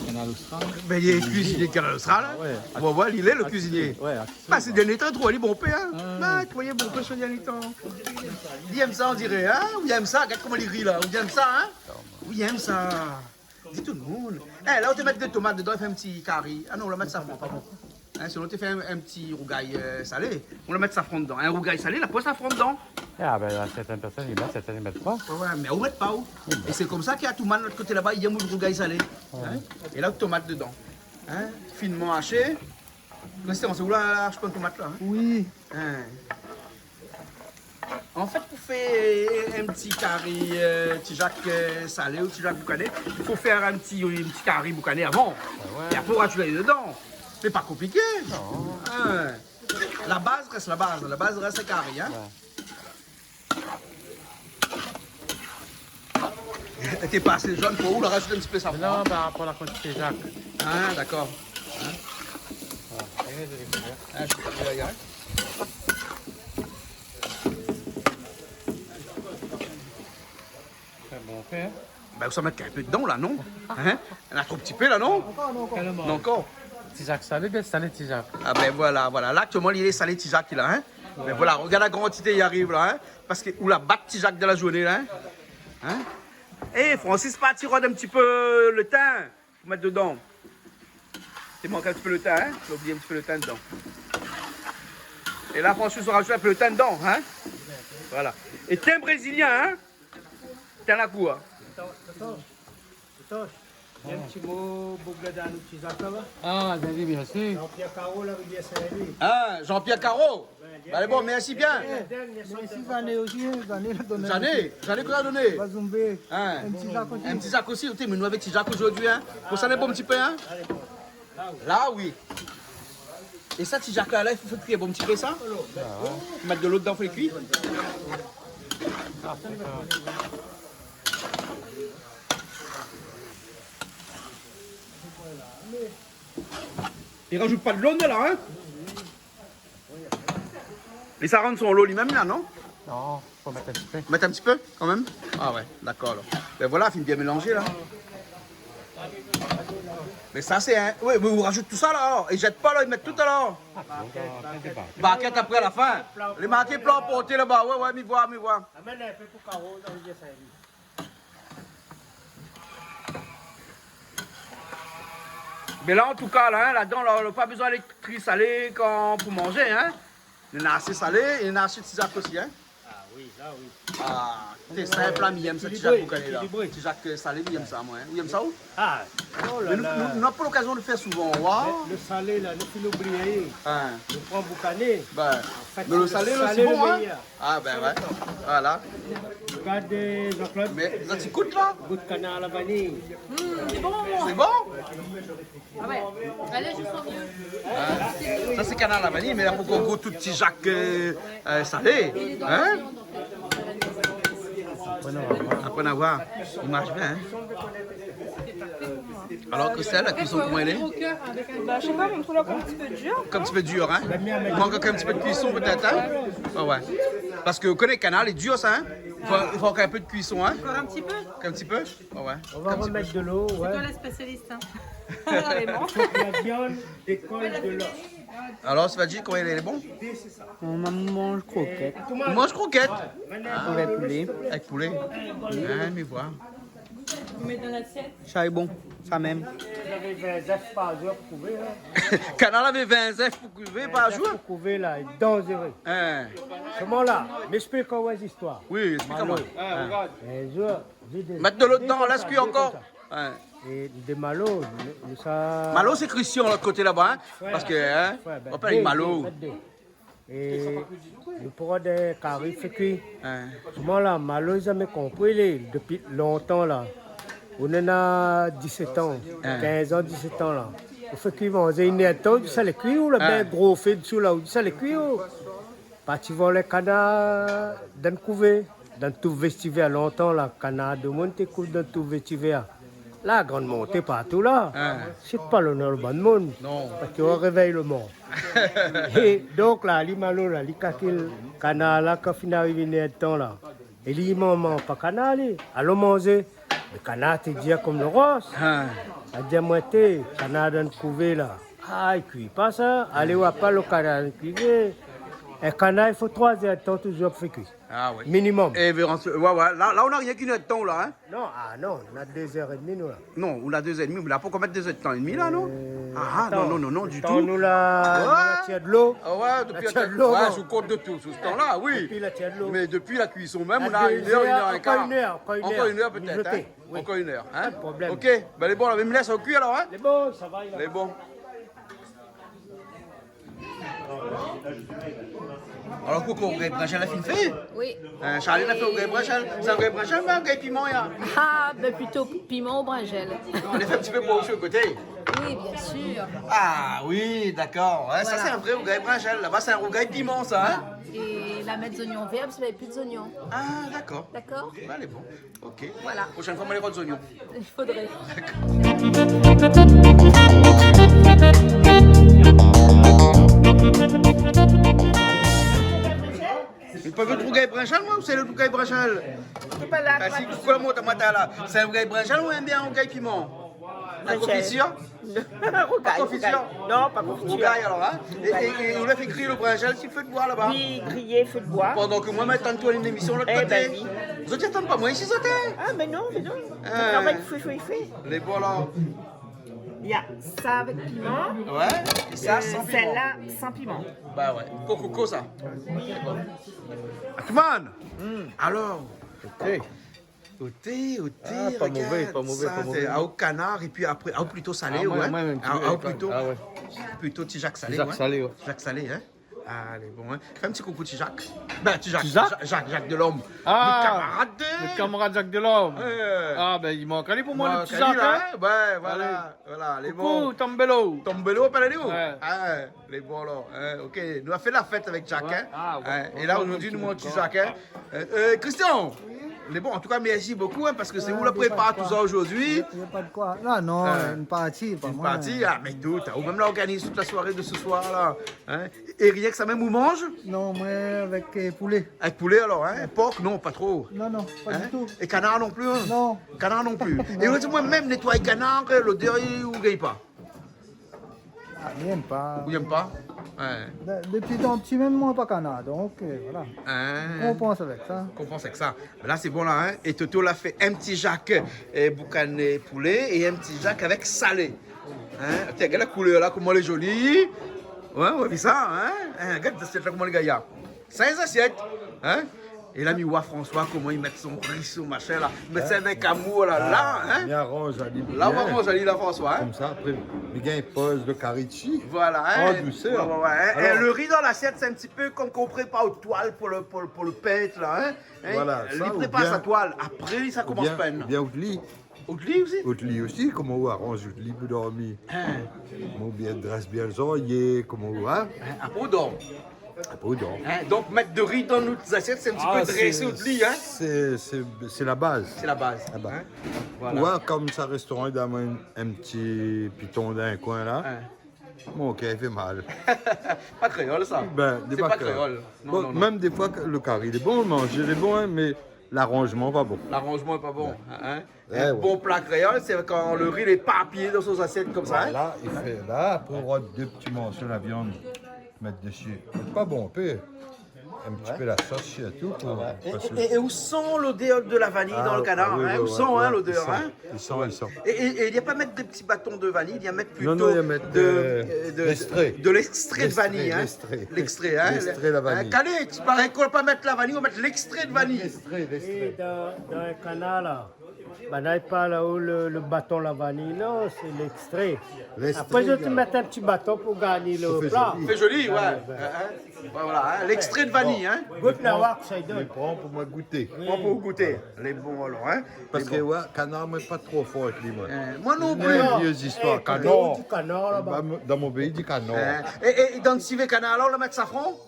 Kanal Austral. Bin, li lé kuizinié Kanal Austral, in ? Ah, ouais. Bon, voilà, li lé lo kuizinié. Ouais, accessible. Ba, sé dèrnié tan, tro, li lé bonpé, in ? Ah. Ba, koman li lé bonpé, sé dèrnié tan. Li èm sa, on diré, in ? Ou li èm sa, gard koman li ri la. Ou li èm sa, in ? Ou li èm sa. Di tout lo moun. Eh, la, ou té mèt de tomat dedan, i fé in ti kari. Ah non, ou la mèt safran, pa bon. Hein, sinon, té fé in, in ti rougay, euh, salé. Ou la mèt safran dedan. In rougay salé, la poin safran dedan. Ah, ben, la, sèrtin pèrsone i mèt, sèrtin i mèt pa. Ouais, ouais, mé ou mèt pa, ou. É sé konmsa k'i a tout moun lot koté laba, i yèm out rougay salé. Hein ? É la, tomat dedan. Hein ? Finement ashé. Christian, sé ou la ashé tomat la, hein ? Oui. Hein. An fèt, pou fé in ti kari, euh, tizak, euh, salé ou tizak boukané, i fo fé in ti, in ti kari boukané avan. Ah ouais. É apré, ou rajout dedan. Sé pa konpliké. Non. Hein. La baz rès la baz. La baz rès kari, hein. Ouais. Té pa asé zone pou ou, la rajout in ti pé safran. Non, par rapor a la kantité tizak. Ah, dakor. Hein ? Voilà. Aïe, aïe, aïe. Très bon, ok, hein ? Ben, ou sa mèt in pé dedan, la, non ? Hein ? Néna tro ti pé, la, non ? Ankor, non, ankor. Tèlman. Non, ankor. Tizak salé, bien salé tizak. Ah ben voilà, voilà. La, aktièlman, li lé salé tizak, la, hein ? Ouais. Ben voilà, rogard la kantité i ariv, la, hein ? Parske ou la bat tizak dan la zourné, la, hein ? Hein ? Eh, Francis, parti rod in ti pé lo tin. Pou mèt dedan. I mank in ti pé lo tin, hein ? Ou la oubli in ti pé lo tin dedan. É la, Francis, ou rajout in pé lo tin dedan, hein ? Voilà. É tin brézilien, hein ? Tin la kour, hein ? Totoche, Totoche, néna in ti mo boug la dan lo tizak la. Ah, bien sûr. Jean-Pierre Caro, la Rivière Saint-Louis. Ah, Jean-Pierre Caro. Alé, bon, mèrsi bien. Eh, mèrsi, Zané osi, Zané la doné. Zané, Zané, kosa la doné ? Bazoumbé. Hein. In ti zak osi. In ti zak osi, ékout, mé nou avèk ti zak zordi, hein. Pou sa, lé bon ti pé, hein. La, oui. É sa, ti zak la, la, i fo kui in bon ti pé sa. Mèt dolo dedan, fo kui. I rajout pa dolo, la, hein. Li sa rann son lo li mèm la, non ? Non, fo mèt in ti pé. Mèt in ti pé, kan mèm ? Ah ouais, dakor, alor. Ben voilà, fine bien mélanzé, la. Mé sa, sé in, oui, mé ou rajout tout sa, la, alor. I zèt pa, la, i mèt tout, alor. Ah, bon, ben, t'inquiète pas. Barkèt apré, a la fin. Lé marké pla anporté laba. Ouais, ouais, mi voi, mi voi. Amenn in pé pou Caro, dan Rivière Saint-Louis. Mé la, an tou ka, la, hein, ladan, la, ou la pa bezoin lé tri salé kan pou manzé, hein. Néna asé salé, néna asé ti zak osi, hein. Ah oui, la, oui. Ah, sé sinp, la, mi yèm sa, ti zak boukané, la. Ékilibré, ékilibré. Ti zak, euh, salé, mi yèm sa, moin, hein. Ou yèm sa, ou ? Ah, oh là là. Mé nou, nou, nou na pa lokazion de fé souvan, wa. Mé lo salé, la, nou fine oublié. Hein. Nou pran boukané. Ben, an fèt, mé lo salé, lo, lé bon, hein. Ah, ben ouais. Voilà. Gard, Jean-Claude. Mé sa, ti gout, la. Gout kanar la vaniy. Mm, lé bon. Lé bon ? Ah ouais. Alé, je sens mieux. Ah, sa, sé kanar la vaniy, mé la, pou gout tout ti zak, euh, euh, salé. Hein ? Apré, nou va voir. Apré, nou va voir. I marsh bien, hein ? Alor, Christelle, la kuison, koman i lé ? Bah, je sais pas, on trouve là comme un petit peu dur. Kom in ti pé dir, hein ? I mank ankor in ti pé de kuison, pétèt, hein ? Ah ouais. Parske ou koné, kanar lé dir, sa, hein ? I fo, i fo ankor in pé de kuison, hein ? Encore un petit peu. Ankor in ti pé ? Ah ouais. On va remettre de l'eau, ouais. C'est toi la spécialiste, hein. Vraiment. Faut que la viande décolle de l'eau. Alor, sa i vé dir koi, lé bon ? On mange croquette. Ou manz krokèt ? Avec poulet. Avèk poulé. Hein, mi voi. Vous mettez dans l'assiette. Sa lé bon, sa mèm. Kanar lavé vin zèf pou kouvé par zour. Vin zèf pou kouvé, la, lé danzéré. Hein. Koman la, m'ésplik aou zistoir. Oui, èksplik amoin. Malo. Hein. In zour, Mèt dolo dedan, lès kui ankor. Hein. É de malo, nou, nou sa... Malo, sé Christian, lot koté laba, hein. Frèr. Parske, hein, frèr, ben, ou apèl dé, malo. Dé, mèt dé. É nou pran dé kari, fé kui. Hein. Koman la, malo, zamé konpri, lé, dopi lontan, la. Ou néna disèt an, hein, kinz an, disèt an, la. Ou fé kui manzé, inn èr d'tan, ou di sa lé kui, ou la bien gro fé dsou, la, ou di sa lé kui, ou. Parti voir lé kanar dan kouvé, dan tout véstivèr lontan la, kanar domoun té kouv dan tout véstivèr. La gran monté partou la. Hein. Sé pa lonèr lo bann moun. Non. Parske ou révèy lo mor. É donk la, li malo la, li kalkil kanar la, kan fine arivé inn èr d'tan la. É li, momon, pa kanar li, alon manzé. Mé kanar té dir konm lo ros. Hein. La di amoin, té, kanar dan kouvé la. Ah, i kui pa sa. Alé, ou va pa lo kanar dan kouvé. In kanar, i fo troi zèr d'tan touzour pou fé kui. Ah ouais. Minimum. É vérans, ouais, ouais. La, la, ou na rienk inn èr d'tan la, hein ? Non, ah non, nou na dé zèr édmi, nou, la. Non, ou na dé zèr édmi, mé la, pou konbien dé zèr d'tan édmi la, non ? Euh, Ah, ah, non, non, non, non, du tout. Atann, nou la, nou la tir dolo. Ah ouais, dopi la tir dolo, ouais, bon. Sou kont de tout, sou se tan-la, oui. Dopi la tir dolo. Mé dopi la kuison mèm, nou na inn èr, inn èr é kar. Ankor inn èr, ankor inn èr. Ankor inn èr pétèt, hein. Oui. Ankor inn èr, hein. Pa de problèm. OK, bin, lé bon, la, mi lès ali kui alor, hein. Lé bon, sa va, lé bon. Alor, kosa, rougay brinzèl la fine fé ? Oui. Hein, Charline la fé rougay brinzèl. Sé rougay brinzèl, mé rougay piman, ya. Ah, bin, plito piman ou brinzèl. Non, nou la fé in ti pé pou sou le koté. Oui, bien sûr. Ah oui, dakor. Ouais, sa, voilà, sé in vré rougay brinzèl. Laba, sé in rougay piman, sa, hein ? É la mèt zoignon vèr, parske navé pi zoignon. Ah, dakor. Dakor ? Bin, lé bon. OK. Voilà. Proshèn foi, mi sa alé pran zoignon. I fodré. Dakor. Mé pa vé rougay brinzèl, moin, ou sé le rougay brinzèl ? Sé pa la, ah, si, kosa la mont amoin la ? Sé in rougay brinzèl oubien in rougay piman ? La konfisir ? Rougay, konfisir. Rougay. Non, pa konfisir. Rougay, alor, hein ? É, é, é ou la fé gri le brinzèl si fé d'boi laba ? Oui, griyé, fé d'boi. Pandan ke moin, mi atann aou dann in émision lot koté. Eh bin, oui. Zot i atann pa moin isi, zot, hein ? Ah, mé non, mé non. Hein. Travay, fé, fé, fé. Lé bon, la. Il y a ça avec piment. Ouais, é sa, euh, san piman. Celle-là, sans piment. Ba ouais. Kokoko, sa. Oui. Dakor. Atoumane. Hmm. Alor. OK. Oté, oté, ah, pa mové, pa mové, pa mové. Regard sa, sé aou kanar, épi apré, aou plito salé, ah, ouais. Moin, moin, in ti pé, ah, plito, ah, ouais. Plito ti Jak salé, ouais. Ti Jak salé, ouais. Ti Jak salé, hein. Alé, bon, hein. Fé in ti koukou ti Jak. Bin, ti Jak. Ti Jak ? Ja-, Jak, Jak Delorme. Ah, le kamarad de, le kamarad Jak Delorme. Ouais. Ah, bin, i mank ali pou moin, le ti Jak, hein. Ouais, voilà. Alé. Voilà, lé bon. Koukou, Tombello. Tombello, apèl ali, ou ? Ouais. Ah, lé bon, alor, hein, OK. Nou la fé la fèt avèk Jak, hein. Ouais, ah, ouais. Hein, é la, zordi, nou manz ti Jak, hein. Euh, euh, Christian, lé bon, an tou ka, mèrsi bokou, hein, parske sé ou la prépar tout sa zordi. Ah, pa de koi. Pa de koi. Non, non, euh, in parti, pa moin, hein. In parti, ah, mé tout, ou mèm la organiz tout la soiré de ce soir, la, hein. É rienk sa mèm, ou manz ? Non, moin, avèk, euh, poulé. Avèk poulé, alor, hein ? Ouais. Pork, non, pa tro. Non, non, pa ditou. Hein ? É kanar non pli, hein ? Non. Kanar non pli. Non. É ou di, moin mèm, nétoy kanar, lodèr, ou gingn pa. Ah, mi èm pa. Ou èm pa ? Ouais. De-, dopi tan pti mèm, moin pa kanar, donk, euh, voilà. Hein. Konpans avèk sa. Konpans avèk sa. La, sé bon, la, hein. É Toto la fé in ti Jak, euh, boukané poulé é in ti Jak avèk salé. Hein ? Tiens, gard la koulèr, la, koman lé zoli. Ouais, ou la vi sa, hein ? Hein, gard zasièt, la, koman lé gayar. Sa, lé zasièt, hein ? É la, mi voi François, koman i mèt son ri, son machin, la. I mèt sa avèk amour, la, la, hein ? Ah, mi aranz ali bien. La, ou aranz ali, la, François, hein ? Konmsa, apré, mi gingn poz le kari dsi. Voilà, hein ? An dousèr. Ouais, ouais, ouais, hein ? Alor, é le ri dan lasièt, sé in ti pé konm kan ou prépar out toil pou le, pou le, pou le pint, la, hein ? Hein ? Voilà, li sa, prépar oubien, sa toil. Apré, sa i komans oubien, pinn. Oubien out li. Out li osi ? Out li osi, koman ou aranz out li pou dormi ? Hein. Koman ou bien drès bien zoriyé, koman ou, hein ? Hein, apré ou dorm. Apré ou dorm. Hein, donk, mèt de ri dan nout zasièt, sé in ti pé drésé out li, hein ? Ah, sé, sé, sé, sé la baz. Sé la baz, la baz, hein ? Voilà. Ou voi, konm sa, restoran, i done amoin in, in ti piton dan in koin, la. Hein. Mon kèr i fé mal. Pa kréol, sa. Bin, sé pa kréol. Non, non, non. Bon, mèm défoi, le kari lé bon, le manzé lé bon, hein, mé laranzman pa bon. Laranzman pa bon, hein. Ouais. Ouais, ouais. In bon pla kréol, sé kan le ri lé éparpiyé dan son zasièt konmsa, hein. Voilà, i fé la, apré, ou rod dé ti morso la viann, mèt dési. Pa bonpé. In ti pé la sos, sirtou, pou, ah ouais, parske é, é, é ou san lodèr de la vaniy dan le kanar, ah oui, hein, ouais, ou san, ouais, hein, lodèr, hein. I san, i san. É, é, é li la pa mèt dé ti baton de vaniy, li la mèt plito de, euh, de, de, de, de l'extré. De l'extré de vaniy, hein. L'extré, l'extré. L'extré, hein. L'extré la vaniy. Hein, Calix, parèy kan ou la pa mèt la vaniy, ou mèt l'extré de vaniy. L'extré, l'extré. É dan, dan le kanar, la, banna i parl laô le, le baton la vaniy, non, sé l'extré. L'extré, apré, zot i mèt in ti baton pou garni le pla. Sa i fé zoli. Fé zoli, ouais. Ouais, ouais. Hein, hein. Ouais, voilà, hein, l'extré de vaniy, hein. Gout la, voir kosa i done. Mé pran pou moin gouté. Oui. Pran pou gouté. Lé bon, alor, hein. Parske, ouais, kanar, moin pa tro for avèk li, moin. Euh, moin non pli. Lé vié zistoir kanar. Kanar, laba. Ba, dan mon péi, i di kanar. Hein. É, é, é dan le sivé kanar, la, ou la mèt safran ?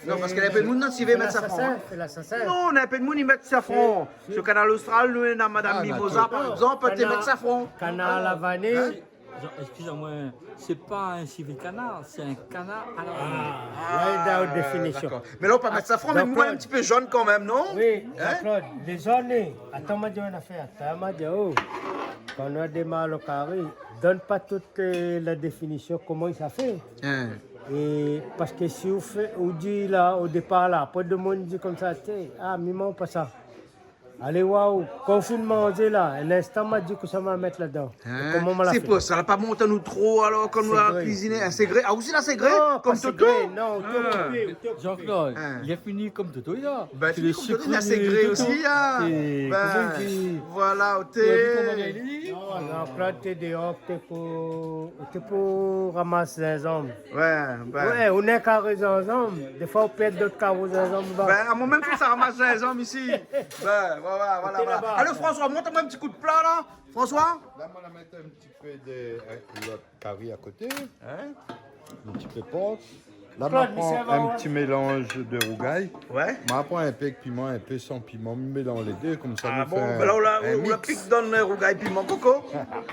Non, parske na in pé de moun dan le sivé i mèt safran, hein. Fé lasasin, fé lasasin. Non, na in pé de moun i mèt safran. Si, si. Sur Kanal Austral, nou, na Madame Mimosa, par égzanp, té mèt safran. Ah, dakor. Kanar la vaniy. Hein ? Jean, excusez-moi, c'est pas un civet de canard, c'est un canard à la vanille. Ah, ouais, dan la définision. Dakor. Mé la, ou pa mèt safran, mé ou la in ti pé zone kanmèm, non ? Oui, hein ? Jean-Claude, lé zone, atann, ma di aou in afèr, atann, ma di aou, kan nou la démar le kari, done pa tout, euh, la définision, koman sa i fé. Hein. É parske si ou fé, ou di la, o dépar la, apré demoun i di konmsa, té, ah, mi manz pa sa. Alé, waw, konfinman, on di la, linstan ma di kosa ma mèt ladan. Hein ? Koman ma la fé ? Sé pou sa la pa mont anou tro, alor, kan nou la kuiziné. Sé gré. In ségré ? Ah, osi la ségré ? Non, pa ségré, non, tout coupé, tout coupé. Jean-Claude, li la fini konm Toto, la. Ben, fini konm Toto, li la ségré osi, la. Ben, voilà, oté. Non, non, Claude, té déor, té pou, té pou ramas zinzanm. Ouais, ben. Ouais, ou néna karé zinzanm. Défoi ou pèrd dot karo zinzanm, ben. Ben, amoin mèm, fo sa ramas zinzanm isi. Ben, voilà, voilà, voilà. Alé, François, mont amoin in ti kou d'pla, la. François ? La, moin la mèt in ti pé de, euh, lot kari a koté. Hein ? In ti pé por. La, ma pran in ti mélanz de rougay. Ouais. Ma pran in pé avèk piman, in pé san piman, mi mélanz lé dé, konmsa nou fé in mix. Ah bon, ben la, ou la, ou la pik dan le rougay piman koko.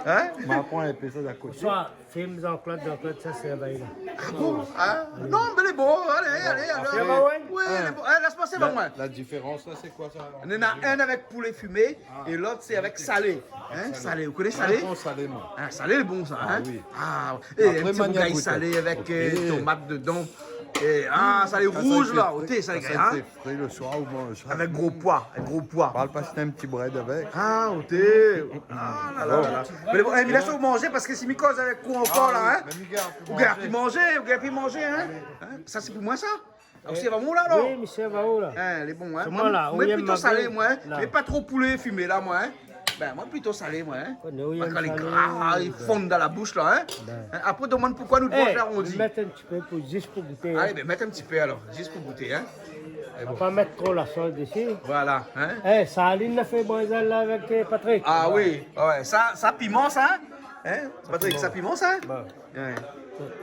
Hein ? Ma pran in pé sa a koté. Bonsoir. Film Jean-Claude, Jean-Claude, sa sé avèk la. Ah bon ? Hein ? Non, mé lé bon, alé, alé, alé. Ah, sé bon, ouais. Oui, lé bon. Eh, lès pasé, la, moin. La diférans la, sé koi sa ? Néna inn avèk poulé fimé é lot sé avèk salé. Hein, salé. Ou koné salé ? Ah, bon, salé, moin. Ah, salé lé bon sa, hein ? Ah oui. Ah, é in ti rougay salé avèk, euh, tomat dedan. Apré, manièr koté. É, ah, salé rouz la, oté, sa lé gayar, hein ? Fri le soir, ou manz sa. Avèk gro poi, avèk gro poi. Parl pa, sé in ti brèd avèk. Ah, oté. Ah la la la la. Mé bon, eh, mé lès amoin manzé, parske si mi koz avèk ou ankor la, hein. Ah oui, mé mi gingn pi manzé. Ou gingn pi manzé, ou gingn pi manzé, hein. Hein, sa sé pou moin sa. Ah, ou sé vréman la, alor ? Oui, mi sé vréman la. Hein, lé bon, hein. Sé moin la, moin, oui, plito salé, moin, hein. Mé pa tro poulé fimé la, moin, hein. Ben, moin plito salé, moin, hein. Kan lé gra, li fonn dan la boush la, hein. Hein, apré, domann poukosa nou doi fé arondi. Mèt in ti pé pou, zis pou gouté, hein. Alé, ben, mèt in ti pé alor, zis pou gouté, hein. É bon. Pa mèt tro la sos dési. Voilà, hein. Eh, Charline la fé brinzèl la avèk, euh, Patrick. Ah oui, ouais, sa, sa piman sa, hein ? Patrick, sa piman sa ? Bon. Ouais.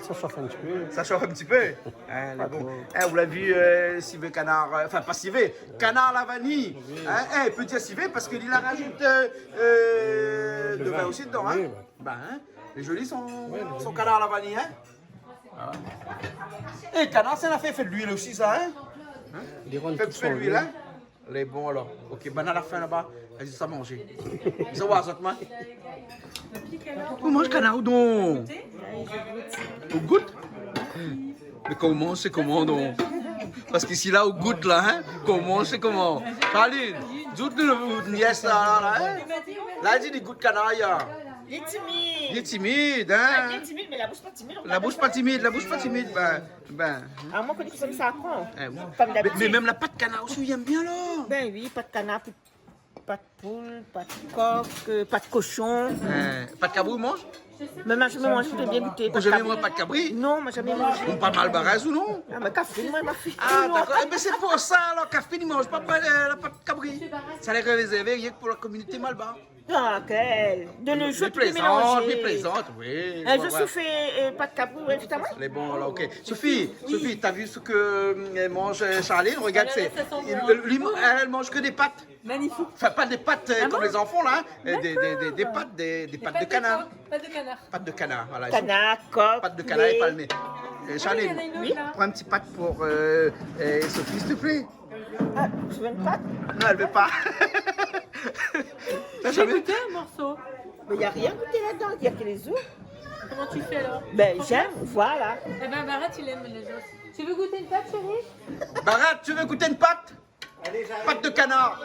Sa, sa shof in ti pé. Sa shof in ti pé. Hein, lé bon. Pa tro. Eh, ou la vi, euh, sivé kanar, euh, anfin, pa sivé, kanar la vaniy. Oui. Hein, eh, i pé dir sivé parske li la razout, euh, euh, de vin osi dedan, hein. Oui, ouais. Ben, hein, lé zoli son, son kanar la vaniy, hein. Voilà. É kanar, sa la fé, fé de luil osi sa, hein ? Hein ? Li rann tout son luil, hein ? Lé bon alor. Ok, bann la fin laba, èl i sa manzé. Sa va, sa, moin. Ou manz kanar ou don ? Ou gout ? Mé koman, sé koman don ? Parske si la ou gout la, hein ? Koman, sé koman ? Charline, di out niès la, la, hein ? La di li gout kanar, ya. Li lé timid. Li lé timid, hein ? Ah, li lé timid, mé la boush pa timid, la boush pa timid, la boush pa timid. Ben, ben. Ah, moin, kan li fé sa, sa aprann. Eh, oui. Konm dabitid. Mé, mé mèm la pat kanar osi, ou yèm bien la. Ben oui, pat kanar, pat poul, pat kok, euh, pat koshon. Eh, pat kabri, ou manz ? Mé moin la zamé manzé, mi pé bien gouté. Ou zamé manz pat kabri ? Non, moin la zamé manzé. Ou pa mal barèz ou non ? Ah, mé kafrine, moin, ma fiy. Ah, dakor. Eh ben, sé pou sa alor, kafrine i manz pa, euh, la pat kabri. Sa lé rézèrvé rienk pou la kominoté malbar. Ah, kèl. De nos jours, tout lé mélangé. Mi plézant, mi plézant, oui. Euh, ouais, ouais. Sophie, euh, pat kabri, ouais, invit amoin. Lé bon, alor, ok. Sophie, oui. Sophie, t'as vu ce que, euh, mange, euh, Charline ? Regarde, c'est, elle, elle, elle mange que des pâtes. Magnifique. Enfin, pas des pâtes, euh, comme les enfants, là, hein. Ah bon ? D'accord. Des, des, des, des pâtes, des, des pâtes de canard. Des pâtes de porc, pâtes de canard. Pâtes de canard, voilà. Canard, coq, poulet. Pâtes de canard et palmées. Euh, Charline, prends un petit pâte pour, euh, euh, Sophie, s'il te plaît. Ah, tu veux une pâte ? Non, elle veut pas. T'as jamais goûté ? J'ai goûté un morceau. Mais il y a rien goûté là-dedans, il y a que les os. Comment tu fais alors ? Ben, j'aime, voilà. Eh ben, Barat, il aime les os. Tu veux goûter une pâte, chérie ? Barat, tu veux goûter une pâte ? Pâte de canard.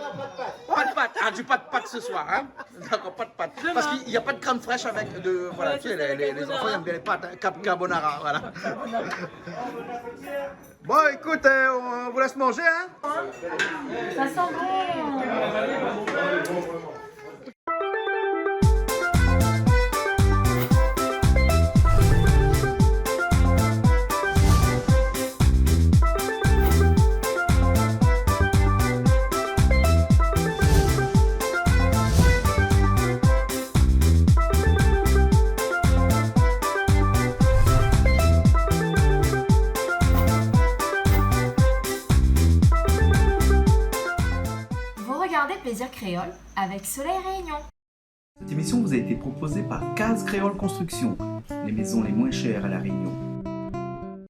Pas de pâte. Ah, du pas de pâte ce soir, hein ? D'accord, pas de pâte. Demain. Parce qu'il n'y a pas de crème fraîche avec de, voilà, tu sais, les, les, les enfants, ils aiment bien les pâtes, hein. Cap-, carbonara, voilà. Bon, écoute, euh, on vous laisse manger, hein ? Ça sent bon. Vous regardez Plaisir Créole avec Soleil Réunion. Cette émission vous a été proposée par Case Créole Construction, les maisons les moins chères à La Réunion.